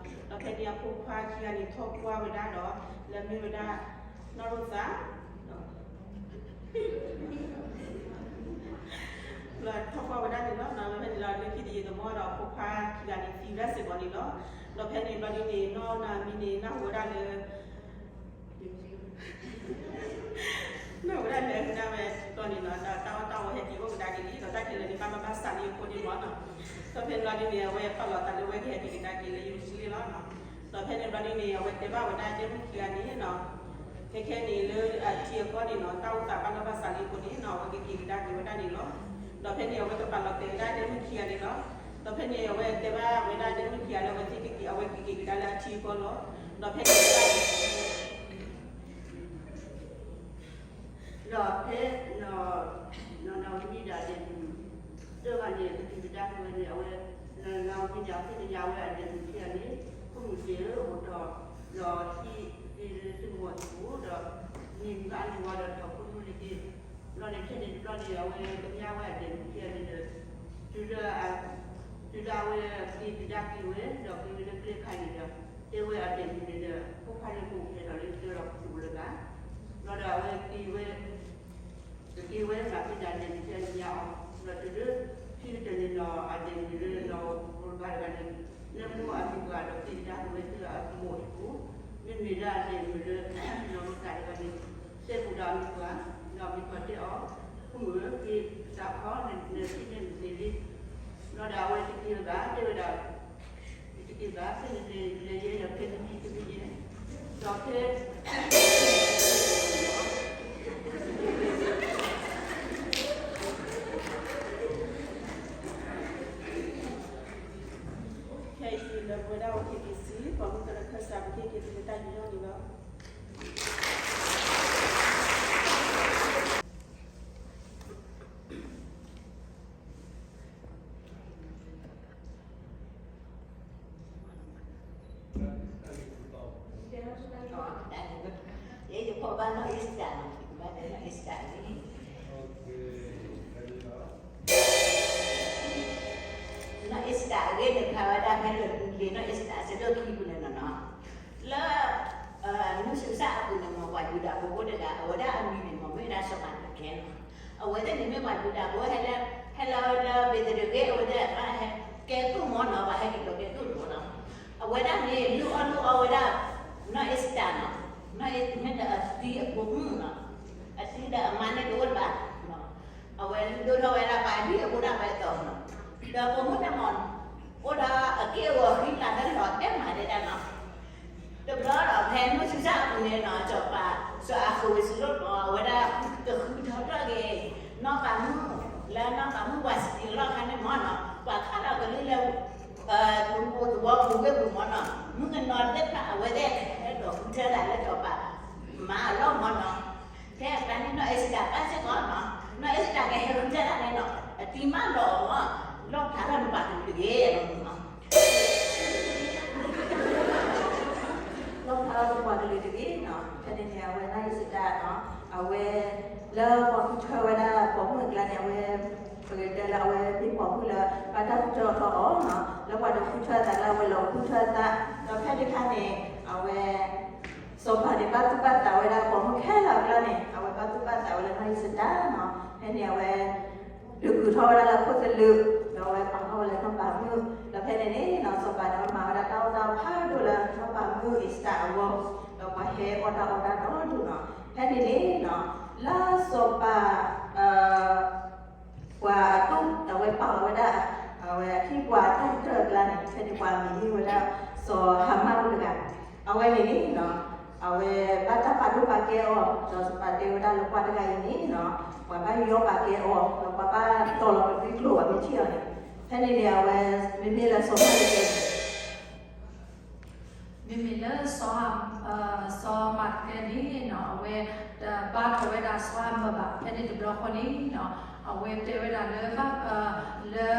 ဒီးဖဲန့ၣ်အဖိခွါခံဂၤန့ၣ် ထီၣ်ကွၢ်ဝဲဒၣ်ဒီး လၢမ့ၢ်ဝဲဒၣ် နီၢ်ရိၣ်သး လၢထီၣ်ကွၢ်ဝဲဒၣ်န့ၣ်လီၤ. လၢဖဲန့ၣ်ဒီး လၢခံတယံာ်တမီၢ်ဒီး အဖိခွါခံဂၤန့ၣ် သံဝဲဒၣ်စ့ၢ်ကီးန့ၣ်လီၤ. ဒီးဖဲန့ၣ်ဘျီဒ်န့ၣ် နီၢ်နၤမံၤန့ၣ် နၢ်ဟူဝဲဒၣ်လၢ နၢ်ဟူဝဲဒၣ်လၢ နၢ်ဝဲကီၢ်န့ၣ်လီၤ. ဒီးတၢ်အီၣ်တၢ်အီဟဲက့ၤအိၣ်ကဒါက့ၤလံ ဒီးတၢ်ခဲလၢာ်န့ၣ် ဘၣ်လီၤဘၣ်စးလံအဃိန့ၣ်လီၤ. ဒီးဖဲန့ၣ်ဘျီဒ်န့ၣ် အဝဲပာ်လီၤသးလၢအဝဲကဟဲက့ၤကဒါက့ၤလၢယရူၤၡလ့ၣ်လီၤ. ဒီးဖဲန့ၣ်ဘျီဒ်န့ၣ် အဝဲတဲဘၣ်ဝဲဒၣ်ဒဲမုၣ်ခံဂၤန့ၣ်လီၤ. ခဲခဲန့ၣ်လၢအထံအကီၢ်န့ၣ်လီၤ တၢ်အိၣ်သးဘၣ်လီၤဘၣ်စးလံအဃိန့ၣ်လီၤ အဝဲကက့ၤကဒါက့ၤဝဲဒၣ်န့ၣ်လီၤ. ဒီးဖဲန့ၣ် အဝဲကပာ်လီၤတဲာ်ဝဲဒၣ်ဒဲမုၣ်ခံဂၤန့ၣ်လီၤ. ဒီးဖဲန့ၣ်အဝဲတဲဘၣ်ဝဲဒၣ်ဒဲမုၣ်ခံဂၤလၢအဝဲသ့ၣ်ကက့ၤ အဝဲကက့ၤကဒါလၢအထံအကီၢ်လီၤ. ဒီးဖဲန့ၣ် ဒီးဖဲ နီၢ်နီၢ်မံၤဒီးအဒဲးမုၣ် တဂၤန့ၣ် ကက့ၤကဒါက့ၤဝဲန့ၣ် အဝဲ နီၢ်နီၢ်မံၤန့ၣ် အသ့ၣ်ညါဝဲအဒဲးမုၣ်ခံဂၤန့ၣ် ဖိမုၣ်သ့ၣ်ဧၢ အိၣ်ဒီး ဒီးဟံၣ်သ့ၣ်လၢသုးမီၤစိရိၤဒီး န့ၢ်မုၢ်အါန့ၢ်ဝါဒီးထီၣ်ဖိဒိၣ်န့ၣ်က့ၤ ဘျီန့ၣ်ခဲန့ၣ်တဘျီန့ၣ် အဝဲကမၠါဝဲအဒဲးမုၣ်ခံဂၤန့ၣ်ဒီး တုၤလၢ တုၤလၢအဝဲက့ၤကဒါက့ၤဝဲ ဒီးက့ၤဝဲလၢကျဲခါန့ၣ်ဒီး တဲဝဲအဒဲးမုၣ်န့ၣ်ဒီး ဖိခွါန့ၣ်ကအိၣ်ဖျဲၣ်ထီၣ်လၢကတၢၢ်ဒီးကတူၢ်လၢၤဘၣ်. ဘျီဒီးအဝဲက့ၤဝဲ ကက့ၤဝဲမၤဖဲဒၣ်အဒဲးမုၣ်ခံဂၤန့ၣ်ညါအီၤ, ဒီးတုၤလၢ ခံကတၢၢ်န့ၣ်ဒီး အဒဲးမုၣ်လၢနီၢ်ရိၣ်ဘါတဂၤန့ၣ် လၢမိၢ်အမံၤပှၢ်ဒီးက့ၤကဒါက့ၤဝဲသ့ၣ်အမိၢ်အပူၤ, မ့မ့ၢ်ဒၣ်အဒဲးမုၣ်လၢ နီၢ်ရိၣ်သးတဂၤန့ၣ် တဲပူၤဒီးအမံၤပှၢ်, ဒီးအမံၤပှၢ်တဲအီၤ, ဖိမုၣ်ဧၢ က့ၤသးခီ နထံၣ်န့ၢ်မုၢ်သ့လံ. ဘျီဒီးအဝဲတက့ၤလၢၤဘၣ် တဲဝဲဒၣ် တက့ၤဘၣ် ဖဲန့ၣ်လဲၤယဲဒီးဖဲတမံၤတမံၤယဲ, ဒီးဖဲ ခဲအံၤလၢပဝဲဒၣ် အိၣ်က့ၤက့ၤဆံ ပှၤမုၢ်ကရၢခၢၣ်စး ပက့ၤက့ၤတုၤလၢတၢ်ယူးယီၣ်န့ၣ်လီၤ. ယဲယဖီၣ်ဘၣ်နီၢ်အ့စတၢ်နီၤ ယကဘၣ်တဲနီၢ်အ့စတၢ်န့ၣ် နီၢ်အ့စတၢ်အဂ့ၢ်န့ၣ် ဖျါဝဲဒၣ်ဖဲလၢလံာ်နီၢ်အ့စတၢ်အဆၢဒိၣ်ခံပူၤန့ၣ်နီၤနီၤ, လၢ နုၢ်ဆူၣ်စၢ်အပူၤန့ၣ်မ့ၢ်ပှၤယူဒၤဖိဖိတဂၤ အဝဲဒၣ်အမံၤန့ၣ်မ့ၢ်မ့ၢ်ဝဲဒၣ်စီၤမၤဒကဲနီၤ, အဝဲသ့ၣ်န့ၣ်မ့ၢ်ပှၤယူဒၤဖိဟဲလၢ ဟဲလၢလၢဘ့းသရ့ၣ်ဂ့ၢ် အဝဲသ့ၣ်ကဟဲကဲကုၢ်မ့ၢ်နီၤ ပှၤဟဲက့ၤဒီးကဲကုၢ်မ့ၢ်နီၤ, အဝဲဒၣ်န့ၣ် လုၢ်အီၣ်လုၢ်အီဝဲဒၣ် နီၢ်အ့စတၢ်နီၤ, နီၢ်အ့စတၢ်မ့ၢ်ဒီးအသံအဖိမုၣ်နီၤ, အသံဒီးအမါန့ၣ်တအိၣ်လၢၤဘၣ် အဝဲလုၢ်ဒိၣ်ထီၣ်ဝဲဒၣ်ပှၤဒ်အဃိဒၣ်ဝဲအသိးနီၤ, ဒီးပိာ်မုၣ်တမီၤ အိၣ်ဒီးအက့ၢ်အဂီၤဃံလၤတၢ်လီၤတဲာ်မၤဒဲးဒၣ်နီၤ, တဘျီဒီးဖဲနုၢ်ဆူၣ်စၢ်အပူၤန့ၣ်နီၤ စီၤပၤ စီၤအၤဃ့းဝ့းစလိၣ်နီၤ အဝဲဒၣ်ကဃုထီၣ်ထီၣ်က့ၤ နီၢ်ပၤမုၣ် လၢနီၢ်ပၤမုၣ်ပှၤစံးလီၢ်ခါန့ၣ်မ့ၢ်နီၤ ပှၤခးလီၤကလုၢ်လၢ သဝီပူၤဝ့ၢ်ပူၤမ့ၢ်နီၤ မုၣ်ကနီၤသ့ၣ်တဖၣ်အဝဲသ့ၣ်ဟဲဒီးဃုထၢဒၣ်လၢစီၤပၤ မၤအလီၢ်မ့ၢ်နီၤ, ဖဲအခါန့ၣ်နီၢ်အ့စတၢ်ဘၣ်စ့ၢ်ကီးနီၤ, နီၢ်အ့စတၢ်ကဟဲဃုထၢဒၣ်န့ၣ်နီၤ အသံမးလီၤမ့ၢ် လီၣ်ဖျါထီၣ်နပှၤကလုာ်တဂ့ၤနီၤ လီၣ်ဖျါထီၣ်နပှၤကလုာ်တဂ့ၤနီၤ, ဖဲန့ၣ်န့ၣ် အဝဲနီၢ်အ့စတၢ်နီၤ အဝဲ လၢပှၤဃုထၢဝဲဒၣ်ပိာ်မုၣ်အကျါန့ၣ် အဝဲ ပကတဲလၢအဝဲမ့ၢ်ပိာ်မုၣ်လၢ ဘၣ်တၢ်ဃုထၢထီၣ်အီၤနီၤ, လၢပှၤ ဒီးဃုထၢသးလၢအဝဲလီၤဃုထၢသး, ဒီးဖဲန့ၣ်အခါန့ၣ် အဝဲ စီၤပၤန့ၣ် ဘၣ်သူၣ်ဘၣ်သးဝဲဒၣ်ပိာ်မုၣ်ခဲလၢာ်အကျါန့ၣ် အဝဲဘၣ်သူၣ်ဘၣ်သးဝဲလၢနီၢ်အံၣ်စတၢၣ်နီၤ. ဖဲန့ၣ်အဝဲ ဒုးကုာ်ထီၣ်ဝဲဒၣ်လၢခိၣ်သလုး, ဒီးအဝဲပာ်ထီၣ်ဝဲလၢနီၢ်ပၤမုၣ်, ဒီးဖဲန့ၣ်န့ၣ်နီၤ စီၤပၤန့ၣ် အဝဲမၤဝဲဒၣ်တၢ်အီၣ်တၢ်အီဖးဒိၣ်လၢနီၢ်ပၤမုၣ်အံၣ်စတၢၣ်အဂီၢ်, ဒီးပှၤဟဲအီၣ်တၢ်အီတၢ်ဒီဒိၣ်နီၤ. ဖဲန့ၣ်န့ၣ်နီၤ လၢစီၤပၤ ပှၤအဒိၣ် အဝဲပာ်လီၤဝဲဒၣ် အဝဲအဟံၣ်ပှၤအဒိၣ်ကတၢၢ်အကျါန့ၣ် ဖဲန့ၣ်ပှၤမံၤမ့ၢ်ဝဲဒၣ် စီၤဟၤမၣ်တဂၤ, အဝဲန့ၣ်န့ၣ်နီၤ အဝဲဘၣ်တၢ်ပာ်ဒိၣ်ပာ်ကဲအီၤ, ဒီးစီၤပၤတဲဝဲဒၣ်လၢပှၤတဂၤအံၤန့ၣ်နီၤ ပှၤဘၣ်ယီၢ်ပာ်ကဲအီၤ ဒီးပှၤဘၣ်တီၤလီၤကဒွံကျိာ်ဘၣ်မ့ၢ်ထံၣ်အီၤန့ၣ်, ဖဲန့ၣ်န့ၣ် အဝဲ မ့မ့ၢ်လၢစီၤဟၤမၣ်တဂၤ မ့မ့ၢ်လၢစီၤဟၤ စီၤမၤတကဲန့ၣ်နီၤ အဝဲတဘါထီၣ်ဝဲဒၣ်စီၤဟၤမၢၣ်ဘၣ်. ဖဲန့ၣ်တဘျီဃီန့ၣ်နီၤ အဝဲတဲဝဲဒၣ်လၢ လၢ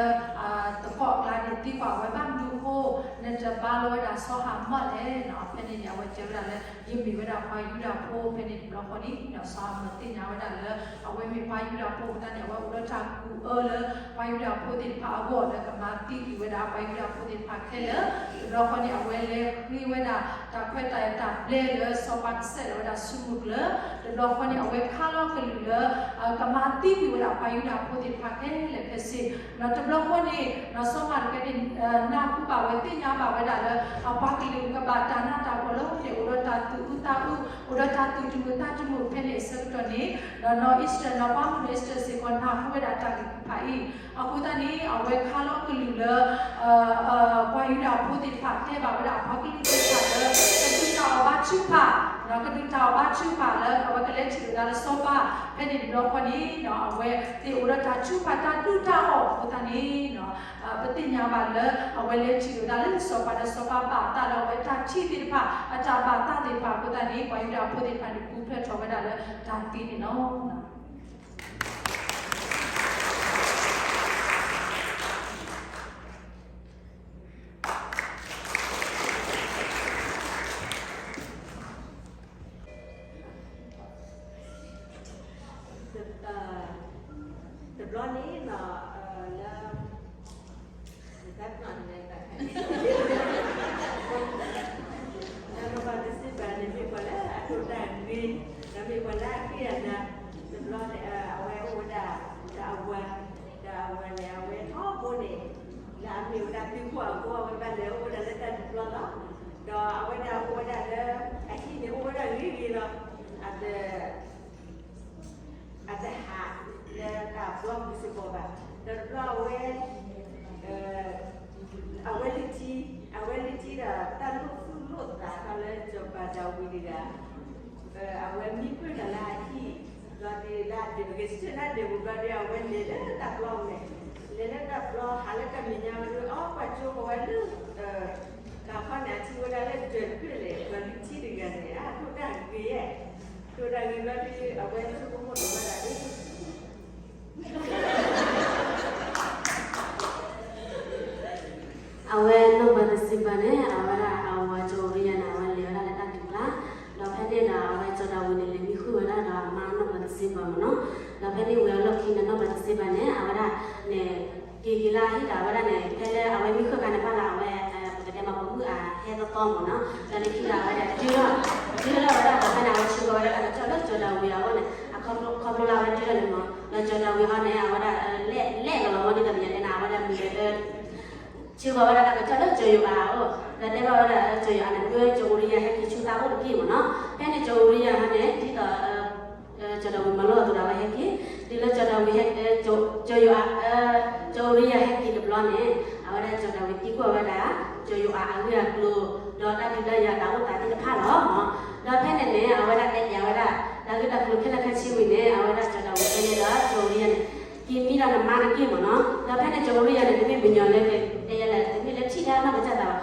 သကိးအကျါန့ၣ် သံကွၢ်ဝဲဘၣ်မနုၤအဃိ နတဘါလီၤဝဲဒၣ်စီၤဟၤမၢၣ်လဲၣ်နီၤ. ဖဲန့ၣ်န့ၣ် အဝဲတဲဝဲဒၣ်လၢ ယမ့ၢ်ဝဲဒၣ်ပှၤယူဒၤဖိ. ဖဲန့ၣ်တဘျီဃီန့ၣ်နီၤ စီၤဟၤမၢၣ်သ့ၣ်ညါဝဲဒၣ်လၢ အဝဲမ့ၢ်ပှၤယူဒၤဖိအဃိသတးန့ၣ် အဝဲအိၣ်ဒီးတၢ်ကူၣ်အၢလၢ ပှၤယူဒၤဖိသ့ၣ်တဖၣ်အဂီၢ် လၢကမၤသံကွံာ်ဝဲဒၣ်ပှၤယူဒၤဖိသ့ၣ်တဖၣ်ခဲလၢာ်. တဘျီဃီန့ၣ် အဝဲလဲၤဃ့ဝဲဒၣ်တၢ်ခွဲးတၢ်ယာ်တၢ်ဘျၢလၢစီၤပၤကစဲးလီၤဝဲဒၣ်ဆူမုၢ်ကျၢၤ. တဘျီဃီန့ၣ် အဝဲခါလီၤကလုၢ်လၢ ကမၤသံကွံာ်ဝဲဒၣ်ပှၤယူဒၤဖိသ့ၣ်တဖၣ်ခဲလၢာ်ခဲဆ့. ဒီးတဘျီဃီန့ၣ် နီၤ စီၤမၤတကဲန့ၣ် နၢ်ဟူဘၣ်ဝဲသ့ၣ်ညါဘၣ်ဝဲဒၣ်လၢ အပှၤကလုာ်ကဘၣ်တၢ်နးတၢ်ဖှီၣ်လၢန့ၣ် အိၣ်ဒီးတၢ်သူၣ်အုးသးအုး အိၣ်ဒီးတၢ်သူၣ်တမုာ်သးတမုာ်ဖဲန့ၣ်အဆၢကတီၢ်န့ၣ် ဒီးနီၢ်အံၣ်စတၢၣ် နီၢ်ပၤမုၣ်နီၢ်အ့စတၢၣ်စ့ၢ်ကီး နၢ်ဟူဝဲဒၣ်တၢ်ဂ့ၢ်တဖၣ်အံၤ အဃိသတးန့ၣ် အဝဲခါလီၤကလုၢ်လၢ ပှၤယူဒၤဖိသ့ၣ်တဖၣ်တဲဘၣ်ဝဲဒၣ် ပှၤကလုာ်သ့ၣ်တဖၣ်လၢ ကဒုးတၢ်အီၣ်ဘါထုကဖၣ်, ကဒုးတၢ်အီၣ်ဘါထုကဖၣ်လၢ အဝဲကလဲၤထံၣ်လိာ်သးလၢစီၤပၤ. ဖဲန့ၣ်တဘျီဃီန့ၣ် အဝဲသ့ၣ်အိၣ်ဒီးတၢ်ထုကဖၣ်တၢ်ဒုးတၢ်အီၣ်အဃိသတးန့ၣ် ပသ့ၣ်ညါဘၣ်လၢ အဝဲလဲၤထံၣ်လိာ်သးလၢစီၤပၤဒီးစီၤပၤဘၣ်အသးလၢအဝဲတၢ်ထံၣ်သ့ၣ်တဖၣ် အတၢ်ဘၣ်သးသ့ၣ်တဖၣ်အဃိသတးန့ၣ် ပှၤယူဒၤဖိသ့ၣ်တဖၣ်န့ၣ် ပူၤဖျဲးထီၣ်ဝဲဒၣ်လၢတၢ်သံန့ၣ်လီၤ. တဘျီန့ၣ်နီၤ လၢ တၢ်ပနီၣ်န့ၣ် တၢ်ခါန့ၣ် နီၢ်ပၤတစ့ဘၢၣ်န့ၣ် မ့ၢ်ပှၤလၢအဒိၣ်တၢ်ဂ့ၤ, ဒီးမ့ၢ်ပှၤလၢအဃံအလၤ, တဘျီန့ၣ် အဝဲအိၣ်ဝဲဒၣ် ဒီးအဝၤ, ဒီးအဝၤန့ၣ် အဝဲထီဘိန့ၣ် လၢအမ့ၢ်ဝဲဒၣ်သုးခိၣ်အဖိ အဝဲဘၣ်လဲၤအိၣ်ဝဲဒၣ်လၢတၢ်ဒုးပျီလီၤ. ဒီးအဝဲဒၣ်အိၣ်ဝဲဒၣ်လၢ အဟံၣ်န့ၣ်အိၣ်ဝဲဒၣ်ဂ့ၤဂ့ၤလီၤ. အတ အတဟးလၢတၢ်ပျီပူၤစ့ၢ်ကီးဘၣ်. ဒီးတဘျီအဝဲ အဝဲလုၢ်ထံ, အဝဲလုၢ်ထံဒီးတၢ်လိၣ်သူၣ်လိၣ်သးထီၣ်လၢစီၤပၤဒၤဝံးတဂၤ, အဝဲမံဃုာ်တၢ်လၢအဟံၣ်, ဒီးဒ်လၢအဒဲးပကစၢၢ်လၢအဒဲးပူၤဘျီဒီး အဝဲလဲၤလၢတၢ်ပျီအမဲာ်, လဲၤလၢတၢ်ပျီ ဟးလၢတၢ်မဲာ်ညါဝဲဒီး အီ ပှၤကၠိဃီၤဝဲလၢ တၢ်ခီန့ၣ် အထံၣ်ဝဲဒၣ်လၢတၢၢ်တဖျၢၣ်န့ၣ် ပှၤလုၢ်ထံတဂၤန့ၣ် အဒိၣ်တၢ်ဂ့ၤ, ဒိၣ်တၢ်ဂ့ၤဘျီဒီး အဝဲဆိကမိၣ်ထီၣ်ဝဲဒၣ်ဒ် အဝဲနီၢ်ပၤတစ့ဘၢၣ်န့ၣ် အဝဲဒၣ်အဝၤကၠိအူရံယၤန့ၣ် အဝဲလဲၤဝဲဒၣ်လၢတၢ်ဒုးကျါ, ဒီးဖဲန့ၣ်ဒီး အဝဲစီၤဒၤဝံးန့ၣ် လဲၤမံဃုာ်ဝဲဒၣ်ဒီးအမါနီၢ်ပၤတစ့ဘၢၣ်မ့ၢ်နီၤ, ဒီးဖဲန့ၣ်ဝံၤအလီၢ်ခံန့ၣ် နီၢ်ပၤတစ့ဘၢၣ်န့ၣ် အဝဲဒၣ်န့ၣ် က့ၤက့ၤလၢအဟံၣ်ဒီးအဝဲဒၣ်န့ၣ် ဖဲလၢအဝဲမံဃုာ်အခါန့ၣ် ဘၣ်လၢအဝဲ ပကတဲမ့ၢ်ပိာ်မုၣ်အဟဲသီသီမ့ၢ်နီၤ, ဒီးလၢခံဒီးအဝဲဒၣ် ဒုးထီၣ်ဝဲဒၣ်ဒီးဖဲန့ၣ် အဝဲဆှၢဃီၤဝဲဒၣ်တၢ်ကစီၣ်လၢစီၤဒၤဝံးအအိၣ်န့ၣ် အခီဖျိလၢအဝဲဒုးထီၣ်န့ၣ်မ့ၢ် ဒီးစီၤဒၤဝံးဟီန့ၣ် အဝဲဒၣ် လဲၣ် လဲၣ်လီၤလီၤမ့ၢ်ဒ်သိးပယတဲန့ၣ် အဝဲဒၣ်မံၤ ဆှၢဃီၤဝဲဒၣ်တၢ်ကစီၣ်လၢစီၤယိၤအၤအအိၣ်, ဒီးတဲဘၣ်ဝဲဒၣ်စီၤယိၤအၤန့ၣ် မ့ၢ်ကၠိအူရံယၤဟဲက့ၤဆူတၢ်အိၣ်တက့ၢ်မ့ၢ်နီၤ, ဖဲန့ၣ်ကၠိအူရံယၤဟီန့ၣ် ဒ်သိး စီၤဒၤဝံးမၤလိအသိးဒီးအဝဲဟဲက့ၤ, ဒ်လၢစီၤဒၤဝံးဟဲ စီၤယိၤအၤ စီၤအူရံယၤဟဲက့ၤတဘျီန့ၣ် အဝဲဒၣ်စီၤဒၤဝံးသံကွၢ်ဝဲဒၣ် စီၤယိၤအၤအဂ့ၢ်အကျိၤ ဒီးတၢ်ဒုးတၢ်ယၤတၢ်အိၣ်သးသ့ၣ်တဖၣ်လီၤ. ဒီးဖဲန့ၣ်န့ၣ် အဝဲဒၣ်တဲပၠးဝဲဒၣ် တၢ်ဂ့ၢ်တၢ်ကျိၤခဲလၢာ်ခဲဆ့ဝံၤန့ၣ် အဝဲဒၣ်စီၤဒၤဝံးတဲန့ၣ်ဒီးစီၤအူရံယၤန့ၣ် က့ၤမံဒီးနမါတက့ၢ်မ့ၢ်နီၤ, ဒီးဖဲန့ၣ်စီၤအူရံယၤန့ၣ် တမ့ၢ်ပညီလၢ တဲယဲလဲၣ် တမ့ၢ်လၢထံၣ်တၢ်နီၢ်ကစၢ်သးဘၣ်,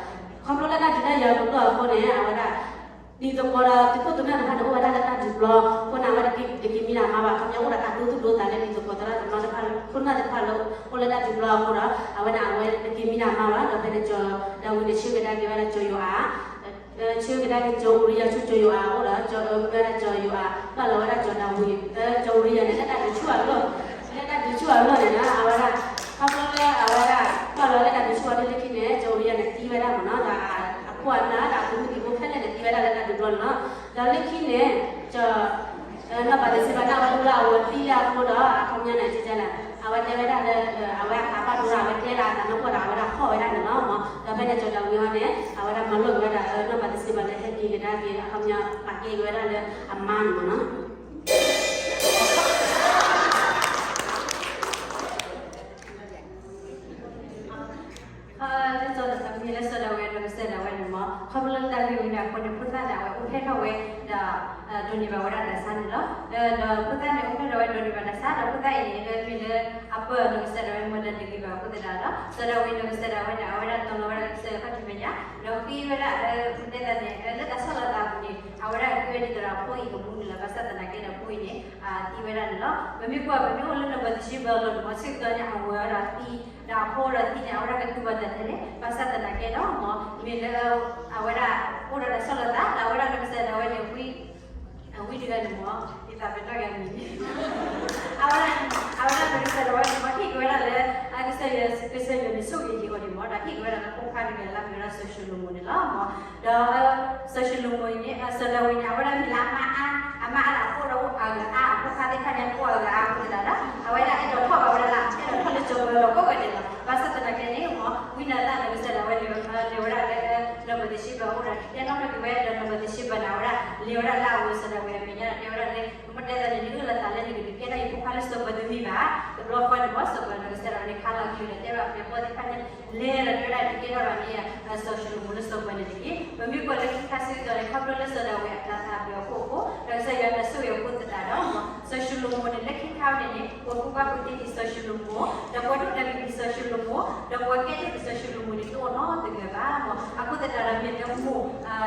ခီဖျိလၢတၢ်ဒုးတၢ်ယၤတဘျီအဃိန့ၣ် အဝဲဒၣ် တံၤသကိးဒီးသုးခိၣ်သုးနၢ်တဖၣ်န့ၣ် အိၣ်ဝဲဒၣ်လၢတၢ်ဒုးပျီအဃိန့ၣ် အဝဲတက့ၤမံဒီးအမါဘၣ်, ခီပညီအိၣ်ဒီးတၢ်ဒိသူၣ်ဒိသးလၢတံၤသကိးသရၣ်သမါတဖၣ် ခိၣ်နၢ်သ့ၣ်တဖၣ်လၢ အိၣ်လၢတၢ်ဒုးပျီအဃိဒီး အဝဲန့ၣ် အဝဲတက့ၤမံဒီးအမါဘၣ်, ဒီးဖဲန့ၣ်စီၤဒၤဝံးန့ၣ် ဆှၢကဒါက့ၤဝဲဒၣ်စီၤယိၤအၤ ဆှၢကဒါက့ၤစီၤအူရံယၤဆူစီၤယိၤအၤအအိၣ်ဒီး စီၤအူရံယၤန့ၣ် လၢတၢ်ဒုးဆူၣ်အလီၢ်, လၢတၢ်ဒုးဆူၣ်အလီၢ်န့ၣ် အဝဲဒၣ် ခီဖျိလၢအဝဲဒၣ် ကွၢ်လီၤလၢတၢ်ဒုးဆူၣ်အလီၢ်လၢခံန့ၣ် စီၤအူ နီၤ ဒီးအခိၣ်အနၢ်ဒီးအသုးမုၢ်သံၣ်ဘိခဲလၢာ်န့ၣ် သံဝဲဒၣ်လၢတၢ်ဒုးပျီန့ၣ်လီၤ. ဒီးလၢခံန့ၣ် ကၠီ နီၢ်ဘၤသ့းစ့ဘၤန့ၣ် အဝဲဒၣ်လၢအဝဲသံလၢအဃိဒီး အခီပညီန့ၣ် ကဲလဲၣ် အဝဲတဲဝဲဒၣ်လၢ အဝဲအသးဘၣ်ဒိဒီး အဝဲတဲလၢအသးနီၢ်ကီၢ်ဒီး အဝဲဒၣ်ဖီၣ်ဝဲဒၣ်န့ၣ်လီၤမး. ဒီးဖဲန့ၣ် ကၠီဒၤဝံးဟီန့ၣ် အဝဲဒၣ်မၤလိာ်က့ၤဝဲဒၣ် နီၢ်ဘၤသ့းစ့ဘၤန့ၣ် ဟဲက့ၤကဒါက့ၤ အခီပညီ ပာ်ကဲက့ၤဝဲဒၣ်လၢအမါန့ၣ်မးနီၤ. လၢစီၤဒၤဝံးလၢစီၤဒၤဝံးအနီၢ်ကစၢ်ဒၣ်ဝဲန့ၣ်မး ခီဖျိလၢတၢ်ဂ့ၢ်ဝဲန့ၣ်အဃိန့ၣ် ဖိသၣ်န့ၣ် အဝဲအိၣ်ဖျဲၣ်ထီၣ်ဝဲဒီး ဒိးန့ၢ်ဘၣ်ဝဲဒၣ်တၢ်ဆါန့ၣ်လီၤ. ဒီးဖိသၣ်န့ၣ်အိၣ်ဖျဲၣ်ထီၣ်ဝဲဒိးန့ၢ်ဘၣ်တၢ်ဆါ ဒီးဖိသၣ်အံၤန့ၣ် လၢမ့ၢ်လၢအပၢ်အနီၢ်ကစၢ်ဒၣ်ဝဲန့ၣ် မ့ၢ်တၢ်တဂ့ၤဘၣ်အဃိသတးဒီး စီၤဒၤဝံးအနီၢ်ကစၢ်ဒၣ်ဝဲန့ၣ် အဝဲဒၣ်တီၤလီၤဝဲဒၣ်ကစၢ်ယွၤခီၣ်ထံးမဲာ်ညါ ဒီးဃ့ဝဲဒၣ် တဲသးန့ၣ် လၢတၢ်ဆီၣ်လီၤသးအပူၤန့ၣ် အဝဲဒၣ်ဃ့ဝဲဒ်သိးဒီးအဖိအံၤကမူန့ၣ်လီၤ. ဘၣ်ဆၣ်သနာ်က့ဒီးအဖိအံၤန့ၣ် သံဝဲဒၣ်န့ၣ်လီၤ. ပမ့ၢ်ကွၢ် ပမ့ၢ်အိၣ်လၢနီၢ်ဘၤသ့းစ့ဘၤအလီၢ်န့ၣ်မး ဆၢကတီၢ်န့ၣ် အဝဲဒၣ်သံ ဒီးအဖိဒီးသံန့ၣ် အဝဲဒၣ်ကတူၢ်ဘၣ်တၢ်ထဲလဲၣ်. ဘၣ်ဆၣ်သနာ်က့ဒီးမး မ့ၢ်လၢ အဝဲဒၣ်အိၣ်ဒီးတၢ်ဆီၣ်လီၤသး ဒီးအဝဲဒၣ်နီၢ်ကစၢ်ဒၣ်ဝဲန့ၣ် ဝံ ဝံတဂၤန့ၣ်မး ယသးပ့ၤနီၣ်က့ၤအမံၤန့ၣ် အဝဲဒၣ် အဝဲဒၣ်နီၢ်ကစၢ်ဒၣ်ဝဲန့ၣ်မး ဟ့ၣ်က့ၤဝဲဒၣ်လၢ ကစၢ်ယွၤ ကစၢ်ယွၤန့ၣ်ဆိၣ်ဂ့ၤက့ၤအီၤန့ၣ်မး ဒီးဟ့ၣ်က့ၤဝဲဒၣ်လၢဖိခွါတဂၤလၢအမ့ၢ်ဝဲဒၣ်စီၤၡလိၤမိၣ်န့ၣ်လီၤမး. ဒီး စီၤၡလိၤမိၣ်အံၤန့ၣ် စီၤဒၤဝံးန့ၣ် အဝဲဒၣ်မ့ၢ်လၢအမါအါ အမါအါဒီးအဖိဒီးအိၣ်အဂၤအါ အဖိခွါသ့ၣ်တဖၣ်န့ၣ် အိၣ်အဂၤအါအဃိသတးဒီး အဝဲဒၣ်အဲၣ်ဒိးထီၣ်ဘၣ်ဝဲဒၣ်လၢ အဲၣ်ဒိးထီၣ်လၢစီၤပၤအလီၢ်ကိးဂၤဒဲးလီၤ. ဘၣ်ဆၣ်သနာ်က့န့ၣ်မး ဝံနၤသၣ်နီၢ်ကစၢ်ဒၣ်ဝဲန့ၣ် လဲၤဝဲဒၣ်လၢ နီၢ်ဘၤသ့းစ့ဘၤအအိၣ်ဒီး တဲနီၣ်ထီၣ်က့ၤဝဲဒီးနီၢ်ဘၤသ့းစ့ဘၤန့ၣ် အဝဲဒၣ်လဲၤဝဲဒၣ်လၢအဝဲစီၤဒၤဝံးအမဲာ်ညါဒီး တဲဝဲဒၣ်လၢ မ့ၢ်တဲသးန့ၣ် နအၢၣ်လီၤသးလၢနကဒုးကဲထီၣ်ယဖိခွါလၢစီၤပၤတမ့ၢ်ဘၣ်. တဘျီဃီန့ၣ်မး စီၤပၤနီၢ်ကစၢ်ဒၣ်ဝဲန့ၣ် ခါလီၤက့ၤဒီးတဲဘၣ်ပှၤဘီၣ်သ့ၣ်တဖၣ်န့ၣ် လဲၤဒီးတဲဝဲဒၣ်တကဲထီၣ်ဘၣ်န့ၣ် စီၤၡလိၤမိၣ်လၢစီၤပၤန့ၣ်တက့ၢ်. ပမ့ၢ်ကွၢ်လၢခံခါဆၢကတီၢ်န့ၣ် ခီဖျိလၢစီၤဒၤဝံးအတၢ်သးဘၣ်အဖီခိၣ်အဃိ ဒီးကစၢ်ယွၤတၢ်ဆိၣ်ဂ့ၤအဃိသတးဒီး စီၤၡလိၤမိၣ်န့ၣ် လၢခံခါန့ၣ်န့ၣ် ပှၤကူၣ်ဘၣ်ကူၣ်သ့ဒ်စီၤၡလိၤမိၣ် ဒီးပှၤဒိးတၢ်ဂ့ၤဒ်စီၤၡလိၤမိၣ် ဒီးပှၤကဲထီၣ်ဒ်စီၤၡလိၤမိၣ်န့ၣ် တအိၣ်နီတဂၤဘၣ်မး. အဃိသတးဒီးမ့ၢ်လၢမိၢ်